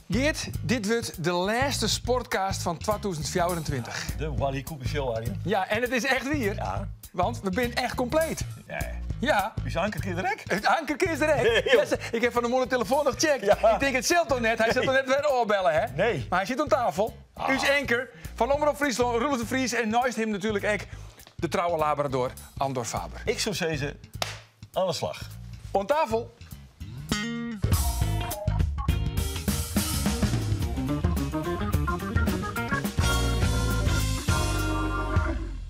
Geert, dit wordt de laatste sportcast van 2024. De Wally Cooper Show, Arjen. Ja, en het is echt weer. Ja. Want we zijn echt compleet. Ja. Ja. U is anker direct? Het anker is direct. Nee, joh. Ja, ik heb van de morgen telefoon nog gecheckt. Ja. Ik denk het zelf toch net. Hij zit toch net weer oorbellen, hè? Nee. Maar hij zit aan tafel. U is anker van Omroep Friesland, Roelof de Vries en naast hem natuurlijk ook de trouwe Labrador Andor Faber. Ik zou zeggen, aan de slag. Aan tafel.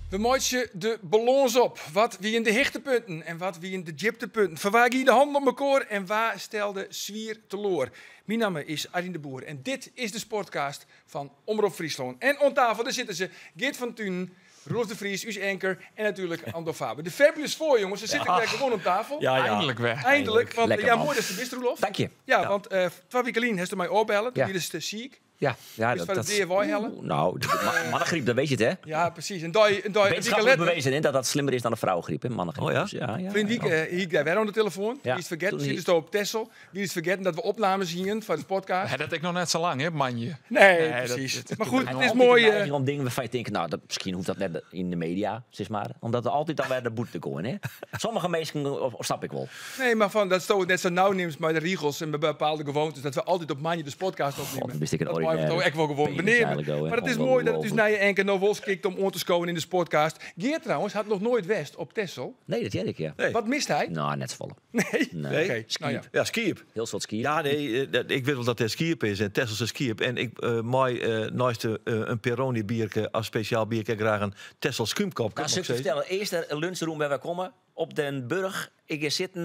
We mooitje de ballons op. Wat wie in de hichtepunten en wat wie in de dieptepunten. Van waar ging de hand op mekaar en waar stelde Zwier teloor? Mijn naam is Arjen de Boer en dit is de sportcast van Omroep Friesland. En aan tafel daar zitten ze Geert van Tunen, Roelof de Vries, Uus Anker en natuurlijk Andor Faber. De fabulous voor jongens, ze zitten lekker gewoon op tafel. Ja, ja. Eindelijk weer. Eindelijk, want Lekker, ja, man. mooi dat je bist, Roelof. Dank je. Ja, want twee weken geleden heeft ze mij opbellen. Ja. Hier is de ziek. Ja, ja Is van het DIY hellen? Oeh, Nou, de mannengriep, dat weet je het, hè? Ja, precies. En daar, en daar, een week Wetenschappelijk later, bewezen hè, dat dat slimmer is dan een vrouwengriep, hè? Mannengriep. Oh ja? Dus ja, ja, vriend ja. Wieke, hier daar weer aan de telefoon. Ja. Wie is vergeten? Toen Zit hij- dus op Texel. Wie is vergeten dat we opnames zien van de podcast? Ja, dat ik nog net zo lang, hè, manje. Nee, Nee, dat- precies. dat- maar goed, Hij het is altijd mooi. de neiging om dingen waarvan je denkt, nou, dat, misschien hoeft dat net in de media, zeg maar. Omdat er altijd dan weer de boete komen, hè? Sommige mensen, of snap ik wel. nee, maar van dat stoot het net zo nauw neemt met de regels en met bepaalde gewoontes dat we altijd op manje de podcast opnemen. God, wist ik een dat blijft ordinaire toch echt wel gewoon penis beneden. eigenlijk wel, hè. Maar het is mooi dat het dus Ongelooflijk. naar je enkel no wols kikt om on te scoren in de sportcast. Geert trouwens had nog nooit West op Texel. Nee, dat weet ik, ja. Nee. Wat mist hij? Nou, net zo volle. Nee. Nee. Oké, nou ja. Ja, skiep. Heel soort skiën. Ja, nee, ik weet wel dat het skiep is en Tesselse skiep. En ik mooi naast de, een Peroni bierke als speciaal bierke graag een Tessel schuimkop. Nou, zal ik je vertellen. Eerst de lunchroom waar we komen. Op Den Burg. Ik ga zitten.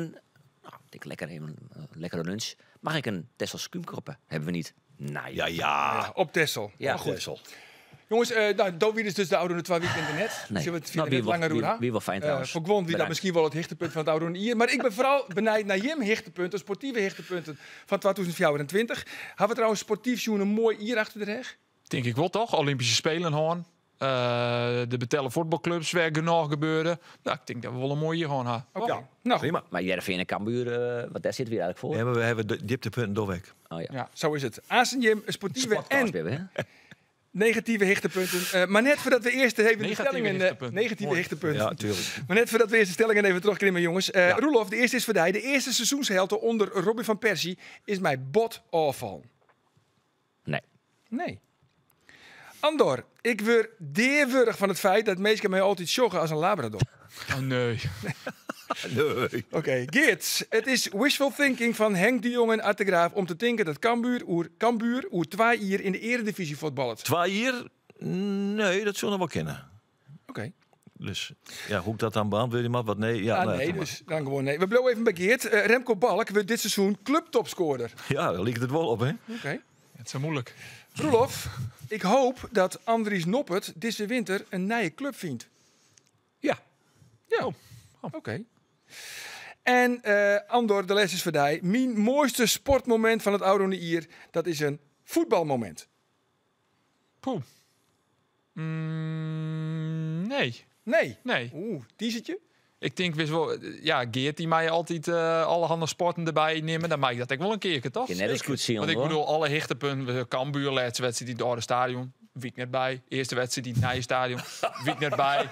Nou, ik denk lekker even een lekkere lunch. Mag ik een Texel schuimkoppen? Hebben we niet. Nee. Ja, ja. Op Texel. Ja. Maar goed. Texel. Jongens, nou, Dowie is dus de oude twee weekenden net. Nee. Zullen we het Nou, net wie wel- langer doen, wie- hè? wie wel fijn trouwens. Voor Gwon, wie dat Bedankt. misschien wel het hichtepunt van het oude hier. Maar ik ben vooral benijd naar Jim hichtepunten, sportieve hichtepunten van 2024. Hebben we trouwens sportief zo'n een mooi hier achter de reg? Denk ik wel toch? Olympische Spelen hoorn. De betellen voetbalclubs waar genoeg gebeurde. Nou, ik denk dat we wel een mooie hier gewoon hebben. Oké. Ja. Nou, Prima. Maar Jereveen en Cambuur, want daar zitten we eigenlijk voor. Ja, maar we hebben de dieptepunten doorweg. Oh ja. Ja. zo is het. Azen Jim, sportieve Sportcast en weer, hè? negatieve hichtepunten. Maar net voordat we eerst even de Negatieve stellingen... hichtepunten. negatieve Mooi. hichtepunten. Ja, tuurlijk. Maar net voordat we eerst de stellingen even terugkrimmen, jongens. Roelof, de eerste is voor jou. De eerste seizoenshelte onder Robin van Persie is mij bot afval. Nee. Nee. Andor, ik word deerwurg van het feit dat meesten mij altijd joggen als een labrador. Oh nee. Nee. Oké, Geert, het is wishful thinking van Henk de Jong en Art de Graaf om te denken dat Cambuur oer Cambuur oer twee hier in de eredivisie voetballet. Twee hier? Nee, dat zullen we wel kennen. Oké. Dus ja, hoe ik dat dan beantwoord, je maar wat nee. Ja, Ah, nou, nee, doe maar. dus dan gewoon nee. We blijven even bij Geert. Remco Balk wordt dit seizoen clubtopscorer. Ja, daar lijkt het wel op, hè? Oké. Het is zo moeilijk. Roelof, ik hoop dat Andries Noppert deze winter een nieuwe club vindt. Ja. Ja. Oh. Oké. En Andor, de les is voor jou. Mijn mooiste sportmoment van het oude Ier, dat is een voetbalmoment. Poeh. Nee. Nee. Nee. Oeh, teasertje? Ik denk wist wel, ja, Geert die mij altijd allerhande sporten erbij nemen. Dan maak ik dat ik wel een keer, toch? Je net eens goed zien, Want ik hoor. bedoel, alle hichtepunten, Cambuur, laatste wedstrijd die het oude stadion. Wiek net bij. Eerste wedstrijd die het nieuwe stadion. Wiek net bij.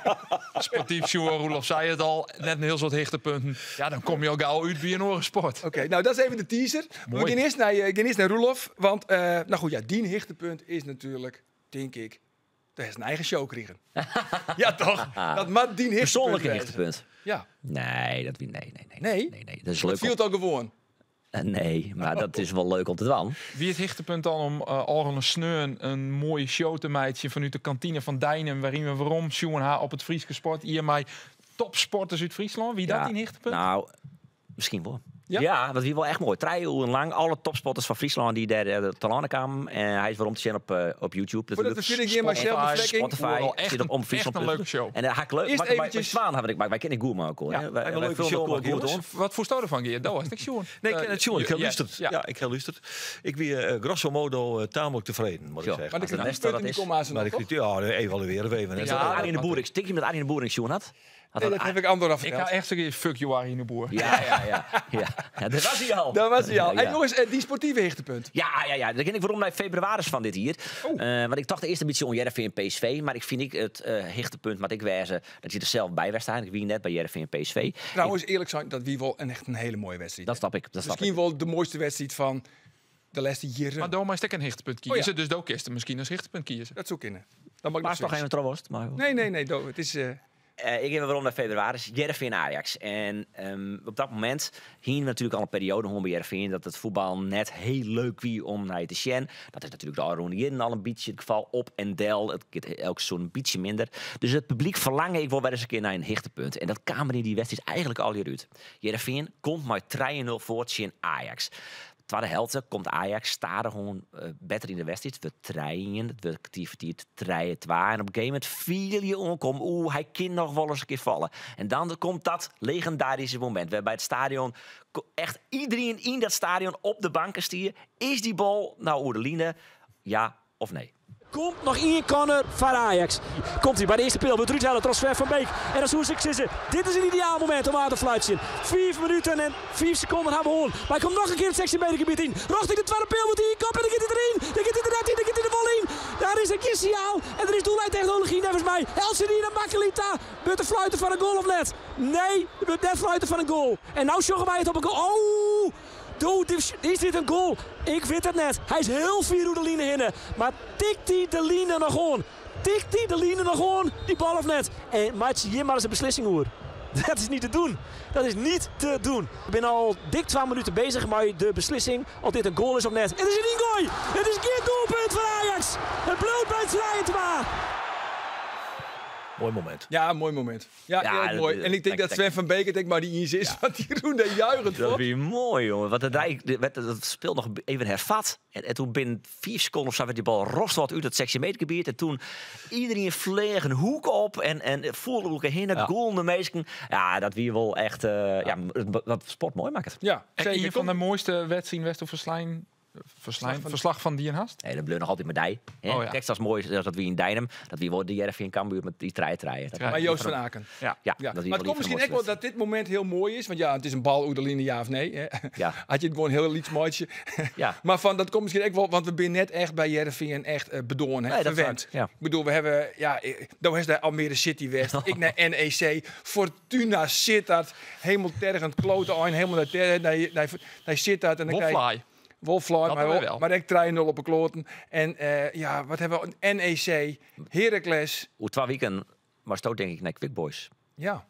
Sportief, Sjoerd, Roelof zei het al. Net een heel soort hichtepunten. Ja, dan kom je al gauw uit bij een oren sport. Oké, nou dat is even de teaser. Maar We Mooi. gaan eerst naar, gaan eerst naar Roelof. Want, nou goed, ja, die hichtepunt is natuurlijk, denk ik, dat is een eigen show krijgen. ja, toch? Dat mag die hichtepunt Persoonlijke wezen. hichtepunt. Ja, Nee, dat nee, nee, nee. Nee? Nee, nee. Dat is dat leuk. viel Om, het al gewoon. nee, maar dat is wel leuk om te doen. Wie het hichtepunt dan om Orne Sneun een mooie show te maken vanuit de kantine van Dijnen, waarin we waarom Sjoerd haar op het Frieske sport hier mij topsporters uit Friesland. Wie dat Ja. in hichtepunt? Nou, misschien wel. Ja? Ja, dat is wel echt mooi. Drie uur lang, alle topspotters van Friesland die daar de talenten kwamen. En hij is waarom te zien op YouTube. Voordat we verder gaan, maar zelf de vlekking. Spotify Wel echt zit op een- om Friesland. echt een leuke show. En daar ga ik leuk. Eerst Maar, maar, maar eventjes- Zwaan hebben ik, maar wij kennen Goerman ook al. Ja, hè. Wij, een wij leuke vullen show elkaar maken, goed jongens. aan. Wat voor stoden van Geert? Dat was ik Sjoerd. Nee, ik ken het Sjoerd. Ik heb ja, luisterd. Ja. Ja, ik heb luisterd. Ik ben grosso modo tamelijk tevreden, moet ik Ja. zeggen. Maar de Als het kritiekpunten beste die dat komen aan ze Maar nog, ik, toch? ja, evalueren we even. hè. Ik Ja, dat Arie de dat Boer. Ik stik je met Arie de Boer in Sjoerd had. Nee, dat heb ik Andor al Ik verteld. ga echt serieus fuck you Arjen de Boer. Ja. Ja, dat was hij al. Daar was hij al. Ja. En jongens, die sportieve hichtepunt. Ja. Dan ken ik waarom naar februari van dit hier. Oh. Want ik dacht eerst een beetje om Heerenveen en PSV. Maar ik vind ik het hichtepunt wat ik wijze dat je er zelf bij was staan. Ik wie net bij Heerenveen en PSV. Trouwens, eerlijk zijn, dat wie wel een, echt een hele mooie wedstrijd. Dat snap ik. Dat snap Misschien ik. wel de mooiste wedstrijd van de laatste jaren. Maar Doma is ook een hichtepunt Oh ja. kiezen. Dus ook is misschien als hichtepunt kiezen. Dat zou kunnen. Dan mag ik Maar is nog toch switchen. even trouwens. Maar... Nee, nee, nee. Do, het is... Ik heb waarom naar februari. Heerenveen Ajax. En op dat moment hingen we natuurlijk al een periode gewoon bij Heerenveen dat het voetbal net heel leuk wie om naar je te zien. Dat is natuurlijk de Aron Jitten al een beetje het geval. Op en del. Het gaat elk zo'n beetje minder. Dus het publiek verlangen ik wil wel eens een keer naar een hichtepunt. En dat kamer in die wedstrijd is eigenlijk al hier uit. Heerenveen komt maar 3-0 voor in Ajax. Tweede helft komt Ajax stadig gewoon beter in de wedstrijd. We trainen, we activiteit trainen twa. En op een gegeven moment viel je omkom. Oeh, hij kan nog wel eens een keer vallen. En dan komt dat legendarische moment. Waarbij het stadion echt iedereen in dat stadion op de banken stier. Is die bal nou oer de line? Ja of nee? Komt nog één corner van Ajax. Komt hij bij de eerste pil. Wordt Ruud Helle, transfer van Beek. En dan zoek ik zitten. Dit is een ideaal moment om aan te fluiten. 5 minuten en 5 seconden hebben we on. Maar hij komt nog een keer het 16 meter gebied in. Richting de tweede pil wordt hij in kop en dan gaat hij erin. Dan gaat hij er net in, dan gaat hij de bal in. Daar is een signaal. En er is doellijntechnologie volgens mij. Elseidine Makalita. Wordt de fluiten van een goal of net? Nee, er wordt net fluiten van een goal. En nou sjoggen wij het op een goal. Oh! Doe, is dit een goal? Ik weet het net. Hij is heel fier hoe de line hinnen. Maar tikt hij de line nog on? Tikt hij de line nog on? Die bal of net? En Matje, hier maar eens een beslissing hoor. Dat is niet te doen. Dat is niet te doen. Ik ben al dik 12 minuten bezig, maar de beslissing of dit een goal is of net. Het is een ingooi! Het is geen doelpunt van Ajax! Het bloed bij het Zwaaientwa! Mooi moment. Ja, mooi moment. Ja, Ja, heel dat- mooi. En ik denk dat Sven van Beek het denk maar die eens is, want die roende juichend Dat voor. weer mooi, jongen. Want dat speelt nog even hervat. En toen binnen 4 seconden of zo werd die bal rost wat uit het 16 meter gebied. En toen iedereen vleeg een hoek op en voelde elkaar heen. Ja. Goal de meesten. Ja, dat wie wel echt... ja, dat sport mooi maakt het. Ja, En zeker. een van de mooiste wedstrijden West of Verslijn, Verslijn, verslag van Dien Hast. Nee, dat bleef nog altijd met dij. Hè? Oh, ja. Kijk, dat is mooi dat we in Dijnem, dat we worden de Jervin en Cambuur met die trein rijden. Dat- Maar Joost van Aken. Ja. Ja, Ja. dat wie Maar het wel komt die misschien van de echt wel dat dit moment heel mooi is. Want ja, het is een bal, Oedeline, ja of nee. Hè? Ja. Had je het gewoon heel iets mooitje. Ja. Maar van, dat komt misschien echt wel, want we zijn net echt bij Jereveen echt bedoorn, hè, Nee, dat is verwend. waar, ja. Ik bedoel, we hebben, ja, daar is de Almere City West, ik naar NEC, Fortuna Sittard, helemaal tergend, klote ein, helemaal naar, ter, naar, naar, naar Sittard. En dan krijg je- Wolfly. Wolfly, Dat maar, dan wel. maar ik 3-0 op de kloten. En ja, wat hebben we? NEC, Heracles. Hoe 2 weken maar stoot denk ik naar Quick Boys. Ja,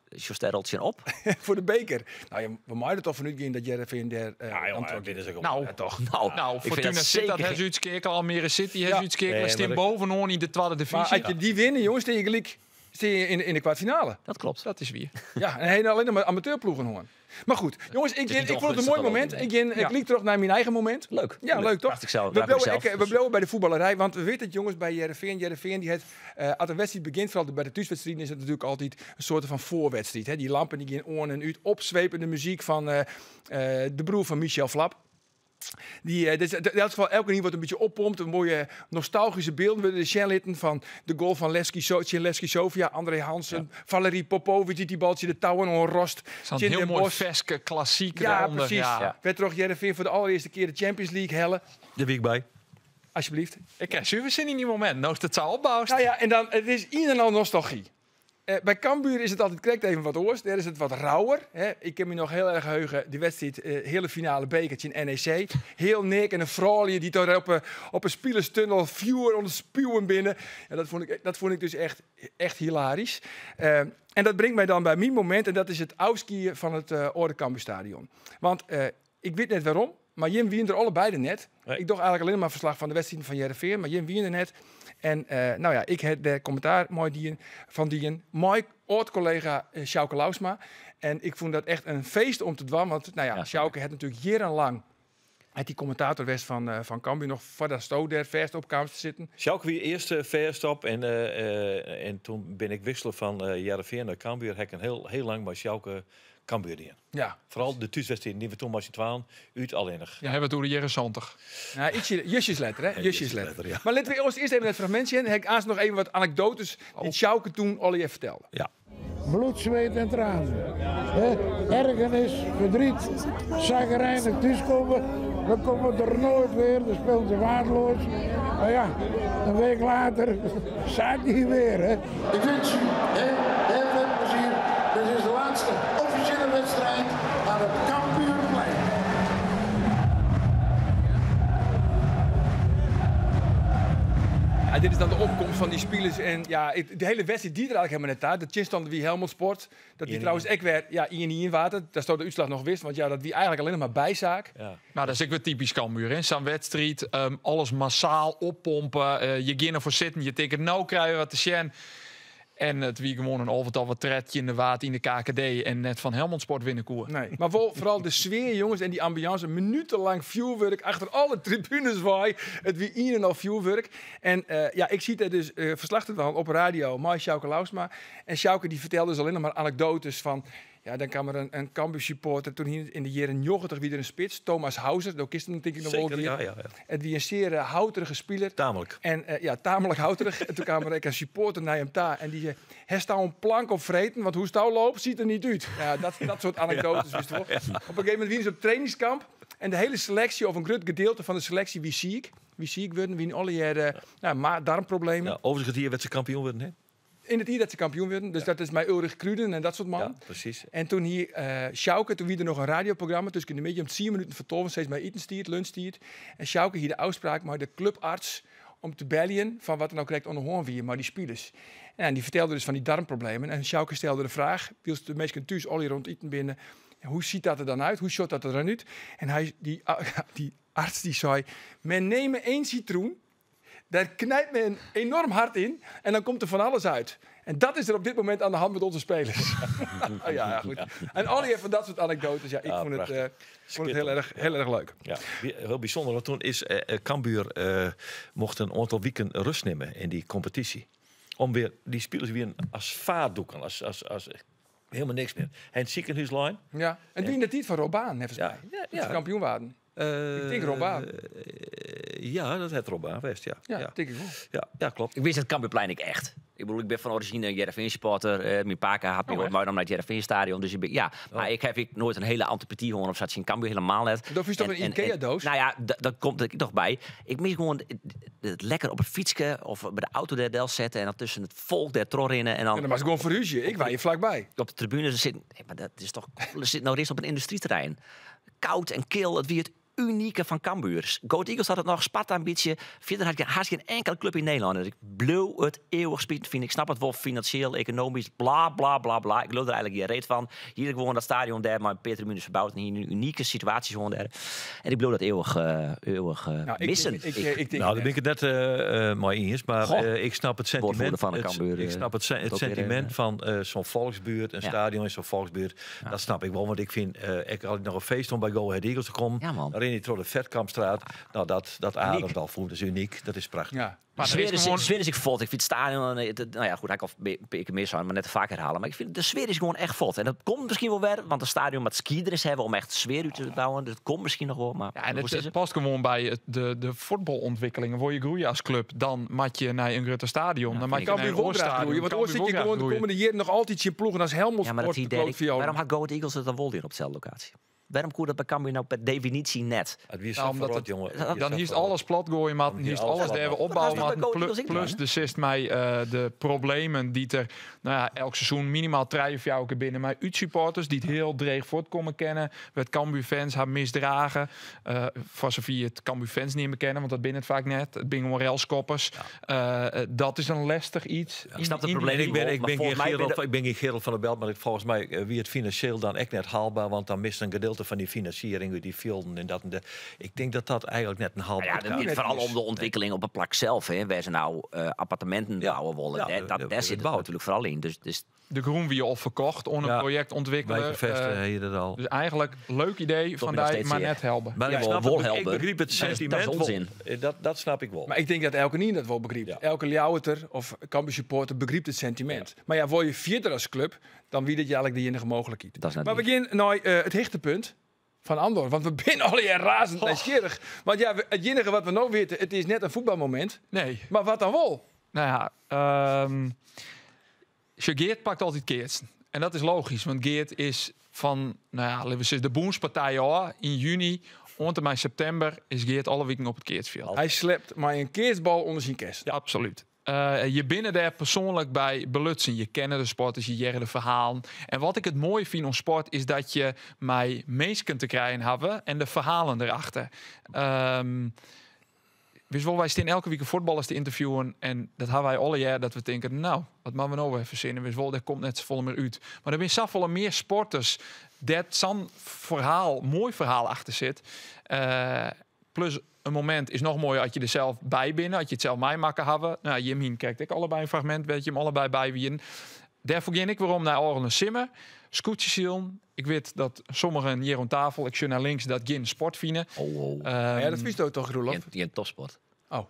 Jos op. voor de beker. Nou ja, we maken het toch vanuit gaan dat Jereveen daar Ja, jongen, antwoord dit is ook Nou, Ja, toch. Nou, Nou, ik vind Fortuna dat Sittard zeker heeft uitskekelen, Almere City heeft Ja. uitskekelen, Nee, maar staan dat- bovenaan in de tweede Maar divisie. als je die winnen, jongens, sta je gelijk sta je in de kwartfinale. Dat klopt. Dat is wie. Ja, en alleen nog maar amateurploegen hoor. Maar goed, jongens, is niet ik vond het een mooi ongunstig moment. geloof Ik, ik, ging, ik Ja. liep terug naar mijn eigen moment. Leuk. Ja, leuk toch? Dacht ik zelf. We Daar heb ik blijven, zelf. ik, we blijven bij de voetballerij, want we weten het jongens bij Heerenveen. Heerenveen die het, als een wedstrijd begint, vooral bij de thuiswedstrijden, is het natuurlijk altijd een soort van voorwedstrijd. Hè? Die lampen die gaan on en uit, opzwepende muziek van de broer van Michel Vlap. Die, dus, in elk geval, elke nieuw wordt een beetje oppompt. Een mooie nostalgische beelden. We de Shenlitten van de goal van Levski, Levski Sofia, André Hansen, Valerie Popovic die die baltje de touwen onrost. Zo'n Chin heel den mooi Bos. veske, klassiek Ja, eronder. precies. Ja. Werd toch Heerenveen voor de allereerste keer de Champions League hellen. Daar ben ik bij. Alsjeblieft. Ik krijg super zin in die moment. Nou, dat zou opbouwen. Nou ja, en dan, het is een en al nostalgie. Bij Cambuur is het altijd correct even wat oors. Daar is het wat rauwer. Hè. Ik kan me nog heel erg heugen, die wedstrijd, hele finale bekertje in NEC. Heel nek en een vrouwje die daar op een spielerstunnel vuur onder spuwen binnen. En dat vond ik dus echt hilarisch. En dat brengt mij dan bij mijn moment. En dat is het afskiën van het Orde Cambuurstadion. Want ik weet net waarom, maar Jim wien er allebei de net. Nee. Ik doe eigenlijk alleen maar verslag van de wedstrijd van Heerenveen, maar Jim wien er net. En nou ja, ik heb de commentaar mooi dien, van dien. Mooi oud-collega Sjouke Lousma. En ik vond dat echt een feest om te dwan. Want nou ja, Ja, Sjouke had natuurlijk jarenlang het die commentator was van Cambuur nog voor dat Sto daar verst op kamers te zitten. Sjouke wie eerst verst op en toen ben ik wisselen van Heerenveen naar Cambuur. Heb ik een heel, heel lang bij Sjouke Cambuur in. Ja. Vooral de thuiswedstrijd die we toen was in 12 uit alleenig. Ja, hebben we het door de jaren 70. Nou, ietsje, jusjesletter, hè? Jusjesletter. jusjesletter, ja. Maar laten we eerst even het fragmentje in. Dan heb ik aansluit nog even wat anekdotes die Sjouke toen al even vertelde. Ja. Bloed, zweet en tranen. Ergernis, verdriet, chagrijnig thuiskomen. We komen er nooit weer, dan spelen ze waardeloos. Maar ja, een week later staat hij weer. Hè. Ik wens u heel, heel veel plezier. Dit is de laatste officiële wedstrijd aan het Cambuurplein. Ja, dit is dan de opkomst van die spelers. En ja, de hele wedstrijd die er eigenlijk helemaal net uit. De tegenstander wie Helmond Sport. Dat die trouwens ook weer, ja, 1-1 water. Daar stond de uitslag nog wist. Want ja, dat wie eigenlijk alleen nog maar bijzaak. Ja. Nou, dat is ook weer typisch Cambuur, hè. Zo'n wedstrijd, alles massaal oppompen. Je gaat ervoor zitten, je denkt, nou krijgen we wat te zien. En het wie gewoon een overtal wat tredje in de waard in de KKD en net van Helmond Sport winnen koer. Nee, maar wel, vooral de sfeer, jongens, en die ambiance. Minutenlang vuurwerk achter alle tribunes waai. Het wie een en al vuurwerk. En ja, ik zie het dus verslag te doen op radio. Maar Sjouke Lousma. En Sjouke die vertelde dus alleen nog maar anekdotes van... Ja, dan kwam er een Cambuur supporter toen hier in de jaren 90 weer een spits, Thomas Hauser. Dat kist hem denk ik nog wel Zeker, weer. ja, ja, ja. Het wie een zeer houterige speler. Tamelijk. En ja, tamelijk houterig. En toen kwam er een supporter naar hem daar en die zei, hij staat een plank op vreten, want hoe stouw loopt, ziet er niet uit. Ja, dat soort anekdotes, wist je wel. Op een gegeven moment wie ze op trainingskamp en de hele selectie, of een groot gedeelte van de selectie, wie ziek, wie ziek werden, wie in alle jaren, nou, maar darmproblemen. Ja, overigens hier werd ze kampioen worden, hè? In het hier dat ze kampioen werden. Dus dat is mij Ulrich Kruden en dat soort man. Ja, precies. En toen hier Sjouke, toen wie er nog een radioprogramma tussen de middag om 10 minuten voor 12, steeds bij etenstiert, lunchtiert. En Sjouke hier de afspraak met de clubarts om te bellen van wat er nou correct onder hoorn wie, maar die spelers. En die vertelde dus van die darmproblemen. En Sjouke stelde de vraag, wiels de meesten thuis al hier rond eten binnen, hoe ziet dat er dan uit? Hoe shot dat er dan uit? En die arts die zei, men neemt 1 citroen, daar knijpt men enorm hard in en dan komt er van alles uit. En dat is er op dit moment aan de hand met onze spelers. Oh, ja, ja, goed. En al die van dat soort anekdotes, ja, ik Ja, vond het, prachtig. vond het heel erg, heel erg leuk. Ja, heel bijzonder, want toen is Cambuur mocht een aantal weken rust nemen in die competitie. Om weer die spelers weer als vaatdoeken, als helemaal niks meer. En het ziekenhuislijn. Ja, en die in de tijd van Rob Baan, volgens Ja, mij. ja, Dat ze ja. kampioen waren. Ik denk Rob Baan. Ja, dat het Rob Baan geweest, ja. Ja, Ja. denk ik wel. Ja, ja, klopt. Ik wist het Cambuurplein ik echt. Ik bedoel, ik ben van origine een Heerenveen supporter. Mijn paka had me Oh, ooit echt? naar het Heerenveen stadion. Dus ik ben, ja, maar ik heb ik nooit een hele antipathie hoor of zat in Cambuur helemaal net. Dat is toch een Ikea-doos? Nou ja, dat komt er nog bij. Ik mis gewoon het lekker op het fietsje of bij de auto der del zetten en dan tussen het volk der trorrinnen en dan En dan was ik gewoon verhuisje. Ik was hier vlakbij. op de tribune zitten. Nee, maar dat is toch, er zit nou eerst op een industrieterrein. Koud en kil, het wie het unieke van Cambuur. Go Ahead Eagles had het nog, Sparta een beetje. Verder had ik haast geen enkele club in Nederland. Dus ik bleef het eeuwig spijt vind. Ik snap het wel financieel, economisch, bla bla bla bla. Ik geloof er eigenlijk geen reet van. Hier gewoon dat stadion daar, maar Peter Munis verbouwd. En hier een unieke situatie gewoon daar. En ik bleef dat eeuwig Nou, ik missen. denk, ik, ik denk Nou, daar ben ik het net mee eens. Maar Goh. ik snap het sentiment. Woordvoerder van de Cambuur, ik snap het ook weer, sentiment van zo'n volksbuurt, een Ja. stadion in zo'n volksbuurt. Dat snap ik wel, want ik vind, ik had nog een feest om bij Go Ahead Eagles te komen. Ja, man. Daarin die door de Vetkampstraat. Nou, dat ademt al voet. Dat is uniek. Dat is prachtig. Ja. Maar de er sfeer is is, gewoon de sfeer is ik vod. Ik vind het stadion, het, nou ja, goed, hij kan een keer meer zijn, maar net te vaak herhalen. Maar ik vind de sfeer is gewoon echt vod. En dat komt misschien wel weer, want het stadion met skieders hebben om echt sfeer uit te bouwen. Dus dat komt misschien nog wel. Maar Ja, en hoe is het het? past gewoon bij de voetbalontwikkelingen. Voor je groeien als club, dan mat je naar een groter stadion. Dan mat je Kan naar weer een wel graag oorstadion. groeien. Want oor zit je gewoon de komende jaren nog altijd je ploegen als Helmond Ja, maar dat Sport, idee, de kloot waarom had Go Ahead Eagles het dan wel weer op dezelfde locatie? Waarom koer dat bij Cambuur nou per definitie net? Het wie is Nou, zo omdat verrot, het- jongen. Het wie Dan is hier zo is alles plat gooien, maat. Hier Hier is alles alles plat daar we maken. opbouwen, Dat was maat. bij Go Ahead Eagles Plus ook de zist mij de problemen die er, nou ja, elk seizoen minimaal 3 of 4 keer binnen. Maar uitsupporters die het heel dreig voortkomen kennen. Met Cambuur fans haar misdragen. Voor zover het Cambuur fans niet meer kennen, want dat binnen het vaak net. Het zijn gewoon relskoppers. Dat is een lastig iets. Ik snap het probleem En ik ben, niet, ik maar ben volgens geen mij Gerald, ben ik ben geen Gerald van der Belt, maar volgens mij wie het financieel dan echt net haalbaar, want dan mist een gedeelte van die financiering, die velden en dat en de. Ik denk dat dat eigenlijk net een haalbaar Ja, dat gaat vooral om de ontwikkeling op het plak zelf. Hè, waar ze nou appartementen Ja. bouwen willen. Ja, Daar zit het bouwt. natuurlijk vooral in. Dus De groen wie al verkocht, on een Ja. project ontwikkelen. Wijkenvesten, hier dat al. Dus eigenlijk leuk idee nog van daar, steeds maar zeer. net helpen. Maar ik Ja, snap wel het, ik helpen. begreep het Dat is sentiment wel. onzin. Dat snap ik wel. Maar ik denk dat elke niet dat wel begrijpt. Ja. Elke Ljouwerter of Cambuur supporter begrijpt het sentiment. Maar ja, word je vierder als club, dan wie dat je eigenlijk de enige mogelijkheid. Dat is net Maar we niet. beginnen naar het hichtepunt van Andor. Want we zijn al hier razend nieuwsgierig. Want ja, het enige wat we nou weten, het is net een voetbalmoment. Nee. Maar wat dan wel? Nou ja, Geert pakt altijd keertsen. En dat is logysk, want Geart is fan, no ja, litte we sizze, de bûnspartij ôf yn juny oant en mei septimber is Geart alle wiken op it keatsfjild. Hy slept mei in keatsbal ûnder syn kessen. Absolút. Je binne dêr persoanlik by belutsen. Je kenne de sporters, je hearre de ferhalen. En wat ik it moaie fyn oan sport is dat je mei minsken te krijen hawwe en de ferhalen derachter. Witst wol, wy stean elke wike fuotballers te ynterviewen en dat ha wy allegear dat we tinke, no, wat moatte we no wer fersinne? Witst wol, dêr komt net safolle mear út. Mar der binne safolle mear sporters dêr't sa'n ferhaal, moai ferhaal achter sit. Plus in momint is noch moaier as je der sels by binne, as je it sels meimakke hawwe. No, jim hienen krekt ek allebei in fragmint wêr't jim allebei by wienen. Dêrfoar gean ik werom nei ôfrûne simmer. Skûtsjesilen. Ik wit dat sommigen hjir oan tafel, ik sjoch nei links, dat gjin sport fine. Oh, oh. Ja, dat fynsto toch, Roelof? Gjin topsport. Oh.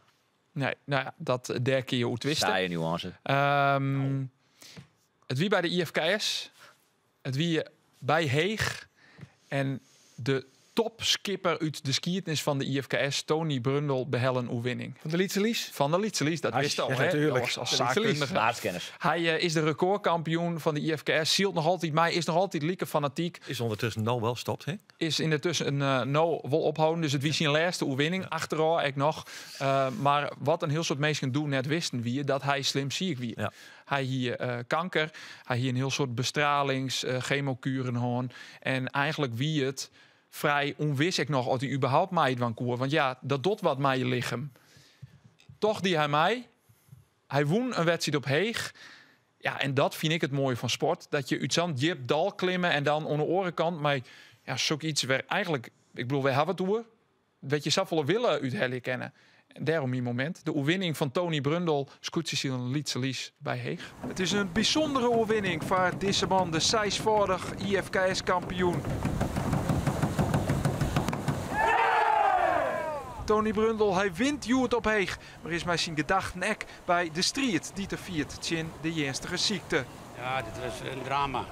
Nee, nou ja, dat, dêr kinne je oer twiste. Saaie nuance. It wie by de IFKS. It wie by Heech en de topskipper út de skiednis fan de IFKS, Tony Brundel, behelle in oerwinning. Fan de Lytse Lies? Fan de Lytse Lies, dat wist al, ja, hè? Natuurlijk. Als De Lytse Lies. saakkundige. Maatkennis. Hy is de rekordkampioen fan de IFKS, sylt noch altyd mei, is noch altyd like fanatyk. Is ûndertusken no wol stopt, hè? Is yntusken no wol opholden, dus it wie syn lêste oerwinning, achterôf ek noch. Mar wat in hiel soad minsken doe net wisten wie dat hy slim siik wie. Ja. Hy hie kanker, hy hie in hiel soad bestralings, chemokueren hân. En eigentlik wie it frij ûnwis ek noch oft hy überhaupt meidwaan koe. Want ja, dat docht wat mei je lichem. Toch die hy mei. Hy wûn in wedstriid op Heech. Ja, en dat fyn ik it moaie fan sport. Dat je út sa'n djip dal klimme en dan oan de oare kant mei, ja, soks wer eigentlik, ik bedoel, wy hawwe it oer, wêr't je safolle wille úthelje kinne. En dêrom myn momint. De oerwinning fan Tony Brundel, skûtsjesilen Lytse Lies by Heech. It is in bysûndere oerwinning foar dizze man, de seisfâldich IFKS-kampioen. Tony Brundel, hy wint hjoed op Heech, mar is mei syn gedachten ek by de striid dy't er fiert tsjin de earnstige sykte. Ja, dit was in drama.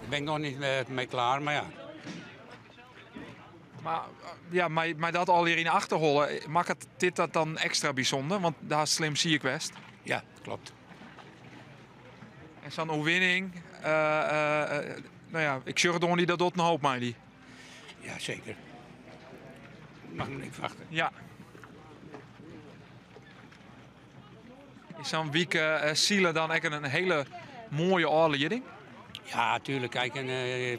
Dêr bin ik noch net mei klear, mar ja. Mar ja, mei dat allegear yn de achterholle, makket dit dat dan ekstra bysûnder? Want do hast slim siik west. Ja, klopt. En sa'n oerwinning, no ja, ik sjoch it oan dy, dat docht in hoop mei dy. Ja, seker. Mag ik wachten. Ja. Is sa'n wike sile dan ek in hiele moaie ôflieding? Ja, tuurlijk. Kijk, en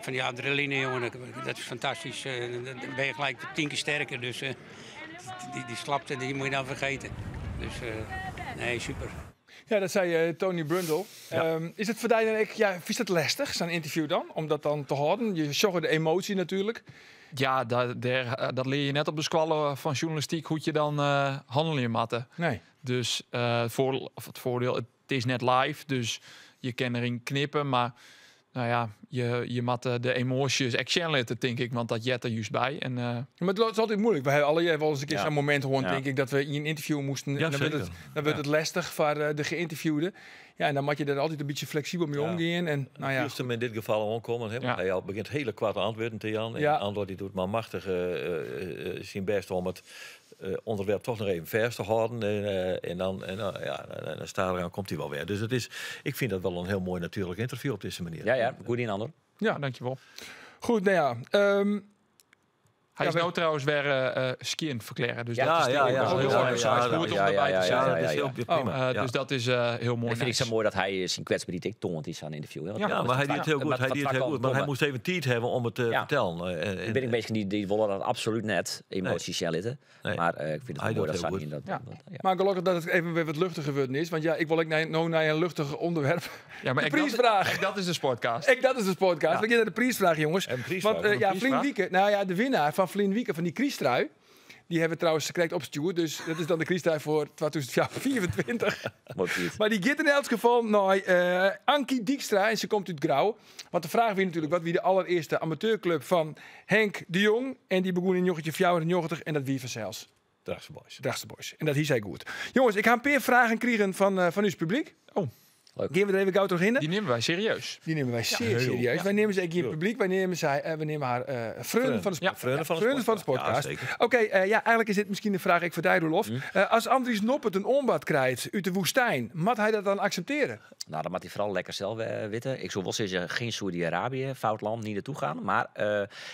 fan dy adrenaline, jongen, dat is fantastysk. Dan bin je gelijk 10 kear sterker. Dus dy slapte, dy moatte je dan ferjitte. Dus nee, super. Ja, dat sei Tony Brundel. Ja. Is it foar dy dan ek, ja, fynst it lestich, sa'n ynterview dan? Om dat dan te hâlden? Je sjogge de emoasje natuerlik. Ja, dat lear je net op de skoalle fan sjoernalistyk hoe't je dan hannelje moatte. Nee. Dus of it foardiel, it is net live, dus je kinne deryn knippe, mar nou ja, je moatte de emoasjes ek sjen litte, tink ik, want dat heart der just by. En Ja, mar it is altyd muoilik. Wy hawwe allegear wolris in kear sa'n momint hân, tink ik, dat we yn in ynterview moasten. Ja, En dan wurdt zeker. het lestich foar de geïnterviewde. Ja, en dan moat je der altyd in bytsje fleksibel mei omgean. En, nou ja. Fielst him yn dit gefal oankommen, hè? Want hy al begjint hiele koarte antwurden te jaan. En Andor dy docht mar machtich syn bêst om it ûnderwerp toch noch even fêst te hâlden. En dan, ja, en dan stadichoan komt hy wol wer. Dus ik fyn dat wol in hiel moai natuerlik ynterview op dizze manier. Ja, ja, goed dien, Andor. Ja, dankjewol. Goed, nou ja. Hy is Ja, no trouwens wer skjin ferklearre. Dus Ja, dat is ja, natuurlijk ja, wel heel ja, erg ja, goed ja, om ja, erbij ja, te ja, zijn. ja, dat is ja. heel prima. Oh, dus dat is heel mooi. Ik vind het zo nice. mooi dat hij zijn kwetsbaarheid ook toont in zo'n interview. Hè? Want Ja, dat Ja, is maar hij vaak deed het heel goed. wat Hij deed het vaak heel goed. Maar hij komen. moest even tijd hebben om het te Ja. vertellen. Ik ben een beetje die willen dat absoluut net emoties nee. zitten. Nee. Maar ik vind het Hij wel mooi doet dat heel Sanny goed. dat, Ja. dat, ja. Maar gelukkig dat het even weer wat luchtiger geworden is. Want ja, ik wil ook nou naar een luchtig onderwerp. Ja, maar De ik dat, prijsvraag. ik dat is de sportcast. Ik, dat is de podcast. Ja. We gaan naar de prijsvraag, jongens. En prijsvraag, Want, wat een ja, prijsvraag? Flynn Wieke, nou ja, de winnaar van Flynn Wieke van die Kriestrui. Die hebben we trouwens gekregen opgestuurd. Dus dat is dan de Kriestrui voor 2024. Mooi Piet. Maar die gaat in elk geval naar Ankie Dijkstra. En ze komt uit Grou. Want de vraag weer natuurlijk, wat wie de allereerste amateurclub van Henk de Jong. En die begon in 1994 en dat wie vanzelfs. Drachtster Boys. Drachtster Boys. En dat hier zei goed. Jongens, ik ga een paar vragen krijgen van uw publiek. Oh. Leuk. Gean we der even gau trochhinne? Dy nimme wy serieus. Dy nimme wy sear serieus. Wy neame se ek gjin publyk, wy neame sy, wy neame har freonen fan de Ja, freonen fan de freonen fan de sportcast. sportcast. Ja, zeker. Oké, ja, eigenlijk is dit miskien de fraach ek foar dy, Roelof. As Andries Noppert in oanbod krijt út de woestyn, moat hy dat dan akseptearje? Nou, dat moat hy foaral lekker sels witte. Ik soe wol sizze, gjin Saudi-Arabië, fout lân, net naartoe gean. Mar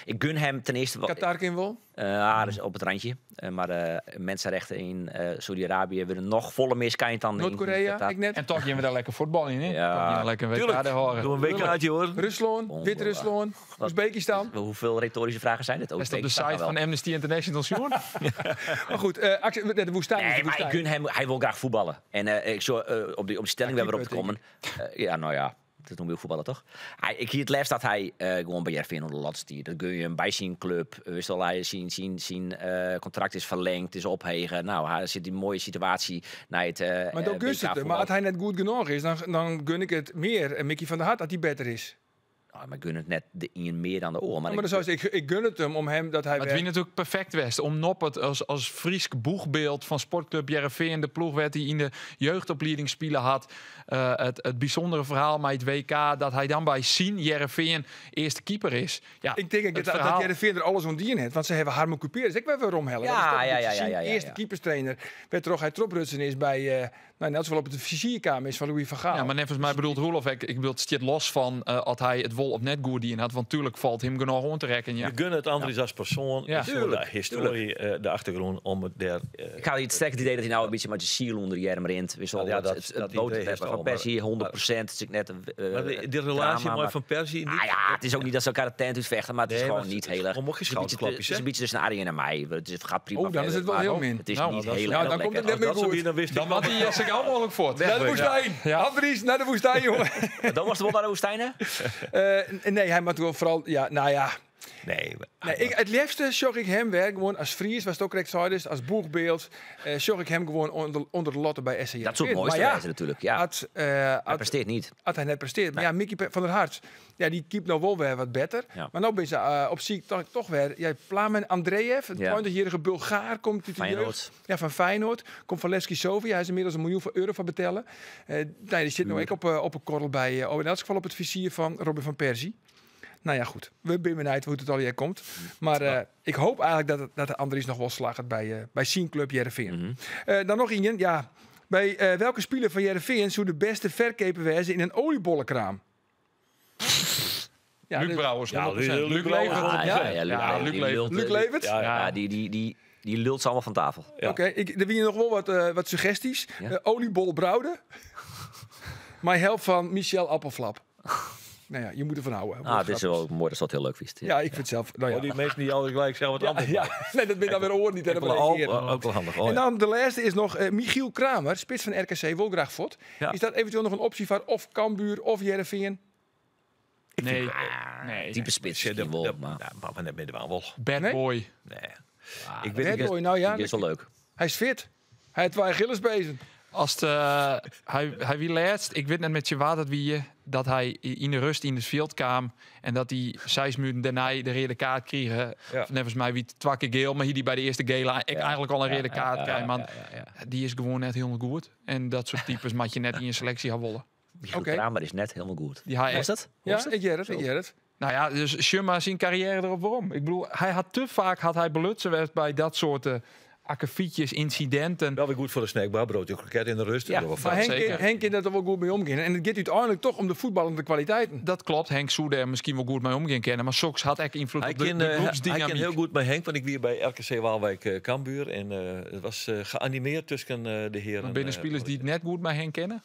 ik gun him ten earste wel. Qatar kin wol. Ah, dat is op it rantsje. Mar mensenrechten yn Saudi-Arabië wurde noch folle mear skeind dan in Noard-Koreä, Qatar. ek net. En toch gean we dêr lekker fuotbaljen, hè? Ja. Toch gean we lekker in WK dêr hâlde. Doe in WK'tje hoor. Ruslân, Wit-Ruslân, Oezbekistan. Hoeveel retorische vragen zijn dit? Is dat op de Oezbekistan site wel. van Amnesty International, Sjoerd? Maar goed, de woestijn is Nee, de maar ik woestijn. gun hem, hij wil graag voetballen. En ik zou op die stelling Ja, weer op te keeper, komen. Ja, nou ja, dat noem je ook voetballen toch? Ik hier het liefst dat hij gewoon bij Heerenveen onder de lat stiert. Dat gun je hem bij zijn club. Wist al, hij zijn contract is verlengd, is ophegen. Nou, hij zit in een mooie situatie naar het Maar dan WK gun het hem. Maar voetbal. als hij net goed genoeg is, dan gun ik het meer. En Mickey van der Hart dat hij beter is. Nou, maar ik gun het net de een meer dan de oor. Maar, Maar ik, dan zou ik, ik gun het hem om hem dat hij Maar het weer- wie natuurlijk perfect west om Noppert als Friesk boegbeeld van Sportclub Heerenveen, de ploeg werd die in de jeugdopleiding spelen had. Het bijzondere verhaal met het WK dat hij dan bij Sien Heerenveen eerste keeper is. Ja, Ik denk ook het dat verhaal- Heerenveen er alles om dien heeft. Want ze hebben Harmo Cuperus. Ik ben weer omhellen. Ja, Dat is toch een ja, beetje ja, ja, zijn ja, ja, eerste ja. keeperstrainer. Werd toch hij troprutsen is bij, nou, net zowel op het vizierkamer is van Louis van Gaal. Ja, maar volgens mij bedoelt Roelof, ik bedoel, het zit los van dat hij het wol op net goed die in had. Want tuurlijk valt hem genoeg om te rekken. Ja. Je gunt het Andries als persoon. Ja. Ja. Tuurlijk. De historie, de achtergrond om het daar... ik had het sterk het idee dat hij nou een beetje met zijn ziel onder die arm rent. Wist al, Ja, het dat boter idee is van al, maar- Persie, 100%. Het is net een, maar die relatie drama, maar maar- van Persie niet. Ah ja, het is ook niet dat ze elkaar de tent uitvechten, maar het is Nee, gewoon maar niet het is heel erg. gewoon ook geen Het is een beetje schouderklapjes, Het is een hè? beetje tussen Arie en mij. Het gaat prima Oh, dan is het wel verder, heel maar min. Het is Nou, niet dat is- heel ja, erg dan komt het lekker. net Als dat zo goed. wie, dan wist ik Dan wel. had hij zich allemaal ook voort. Naar de woestijn. Ja. Andries, naar de woestijn, jongen. Dan was het wel naar de woestijn, hè? Nee, hij moet wel vooral... Ja, nou ja. Nee, maar- Nee, het liefste zag ik hem weer gewoon als Fries, was het ook correct zei, dus als boegbeeld. Zag ik hem gewoon onder de lotten bij SC Dat is ook het mooiste Maar ja, wijze natuurlijk. Ja, had, hij presteert niet. had hij net presteert. Maar ja, Mickey van der Hart, ja, die keept nou wel weer wat beter. Ja. Maar nou ben ze op ziek toch weer. Ja, Plamen Andreev, een Ja. 20-jarige Bulgaar, komt uit de Feyenoord. jeugd. Ja, van Feyenoord. Komt van Levski Sofia. Hij is inmiddels 1 miljoen euro van betellen. Nou, die zit nu ook op een korrel bij, in elk geval op het vizier van Robin van Persie. Nou ja, goed. We zijn benieuwd hoe het al hier komt. Maar ik hoop eigenlijk dat de Andries nog wel slaagt bij zijn club Heerenveen. Dan nog één. Ja, bij welke speler van Heerenveen zou de beste verkoper wezen in een oliebollenkraam? Ja, Luc dit- Brouwers, Ja, 100%. Luc- Luc Luc Brouwers, Levert. Ah, ja, ja, Luc, Ja, Levert, Luc die Levert. lult, Luc Levert? Ja, Ja, die lult ze allemaal van tafel. Ja. Oké, er waren nog wel wat suggesties. Ja. Oliebol Brouwde. Mijn help van Michel Appelflap. Nou ja, je moet ervan houden. Ah, het is wel mooi dat ze dat heel leuk vindt. Ja, ik vind het zelf. Nou ja. Oh, die mensen die altijd gelijk zelf het Ja, antwoord ja. Nee, dat ben dan weer oor niet. En Ook dat wel, reageren. ook wel handig. Oh, En ja. dan de laatste is nog Michiel Kramer, spits van RKC, wil graag voort. Ja. Is dat eventueel nog een optie voor of Cambuur of Heerenveen? Nee. Nee. Type spits Shit, misschien wel, dat- maar ja, maar net met de waan wel. Bad Nee? boy. Nee. Ah, Ik weet Bad niet. boy, nou ja, die is wel leuk. hij is fit. Hij heeft twee Achillespezen. Als het, hij wie laatst, ik weet net met je waar dat wie je, dat hij in de rust in het veld kwam en dat hij 6 minuten daarna de rode kaart kreeg. Ja. Of Volgens mij wie twee keer geel, maar hier die bij de eerste gele ik eigenlijk al een rode kaart krijg, man. Die is gewoon net helemaal goed. En dat soort types moet je net in je selectie gaan wollen. Michiel Oké. Kramer is net helemaal goed. Die hij Was dat? Ja, Was dat? ik jer het, ik jer het. Nou ja, dus Schumma zijn carrière erop waarom. Ik bedoel, hij had te vaak had hij belutsen werd bij dat soort akkefietjes, incidenten. Wel weer goed voor de snackbar, broodje kroket in de rust. Ja, Dat was Maar fijn. Henk, zeker. Henk kan dat er wel goed mee omgaan. En het gaat uiteindelijk toch om de voetballende kwaliteiten. Dat klopt, Henk Soede er misschien wel goed mee omgaan kennen, maar Soks had echt invloed Hij op de, kan, de hij groepsdynamiek. kan heel goed met Henk, want ik weer bij RKC Waalwijk Cambuur. En het was geanimeerd tussen de heren. Maar binnen spelers die het net goed met Henk kennen.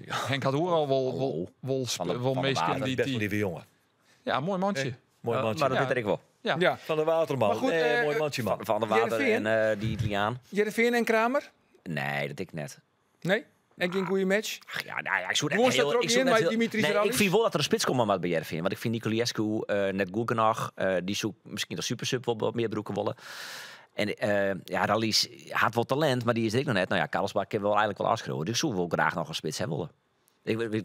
Henk had hoor al wel, wel, wel, Van de- wel van de meesten Water. die, Best wel die... lieve jongen. Ja, mooi mandje. Mooi Ja, mandje. maar dat Ja. weet ik wel. Ja. Ja. Van de Waterman. Maar goed, Nee, mooi mandje man. Van de Water Heerenveen? en die Italiaan. Heerenveen en Kramer? Nee, dat ik net. Nee? En geen goede match? Ach, ja, nou ja, ik zoek net Gewoon staat heel, er ook ik zoek in net bij heel- Dimitris nee, ik Rallis? vind wel dat er een spits komt maar bij Heerenveen. Want ik vind Niculescu net goed genoeg. Die zoekt misschien de super sub wel wat meer broeken willen. En ja, Rallis had wel talent, maar die is er ook nog net. Nou ja, Karlsbak kan wel eigenlijk wel afschreeuwen. Dus ik zou wel graag nog een spits hebben willen.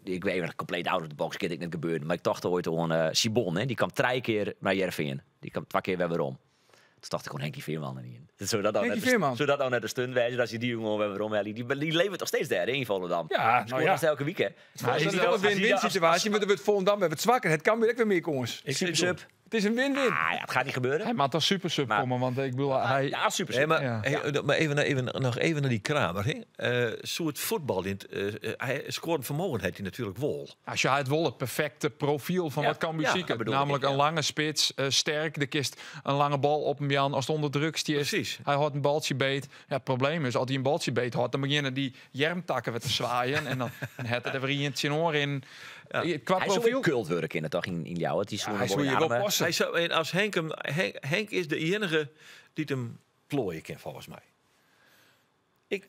Ik weet even compleet out of the box, kan ik net gebeuren. Maar ik dacht ooit aan Sibon, hè, die kwam 3 keer naar Heerenveen. Die kwam 2 keer weer weer om. Toen dacht ik oan Henkie Veerman en ien. Soe dat nou Henkie net de- Veerman. Soe dat nou net de stunt wêze dat je die jongen weer werom helje? Die levert toch steeds daar in Volendam. Ja, nou Scoort ja. haast elke week, hè? Het is wel een win-win situatie, want er wordt Volendam weer wat zwakker. Het kan weer ook weer meer kans. Ik Super sub. Het is een win-win. Ah, ja, het gaat niet gebeuren. Hij moet als super sub Maar- komen, want ik bedoel, hij... Ja, super Nee, sub. maar, Ja. hey, maar even, nog even naar die Kramer. Hè. Soort voetbal. In het, hij scoort vermogen heeft hij natuurlijk wel. Als je het wel het perfecte profiel van Ja, wat Cambuur ja, zieken. dat bedoel Namelijk ik, een ja. lange spits, sterk. De kist een lange bal op hem, Jan. Als het onder druk stiert. Precies. Hij had een baltje beet. Ja, het probleem is, als hij een baltje beet had, dan beginnen die jermtakken weer te zwaaien. En dan en het er weer een tjenoor in. Qua Hij zou profiel. weer cult worden in toch in jou. Het is Hij zou je wel passen. Hij zou, en als Henk, hem, Henk is de enige die het hem plooien kan, volgens mij.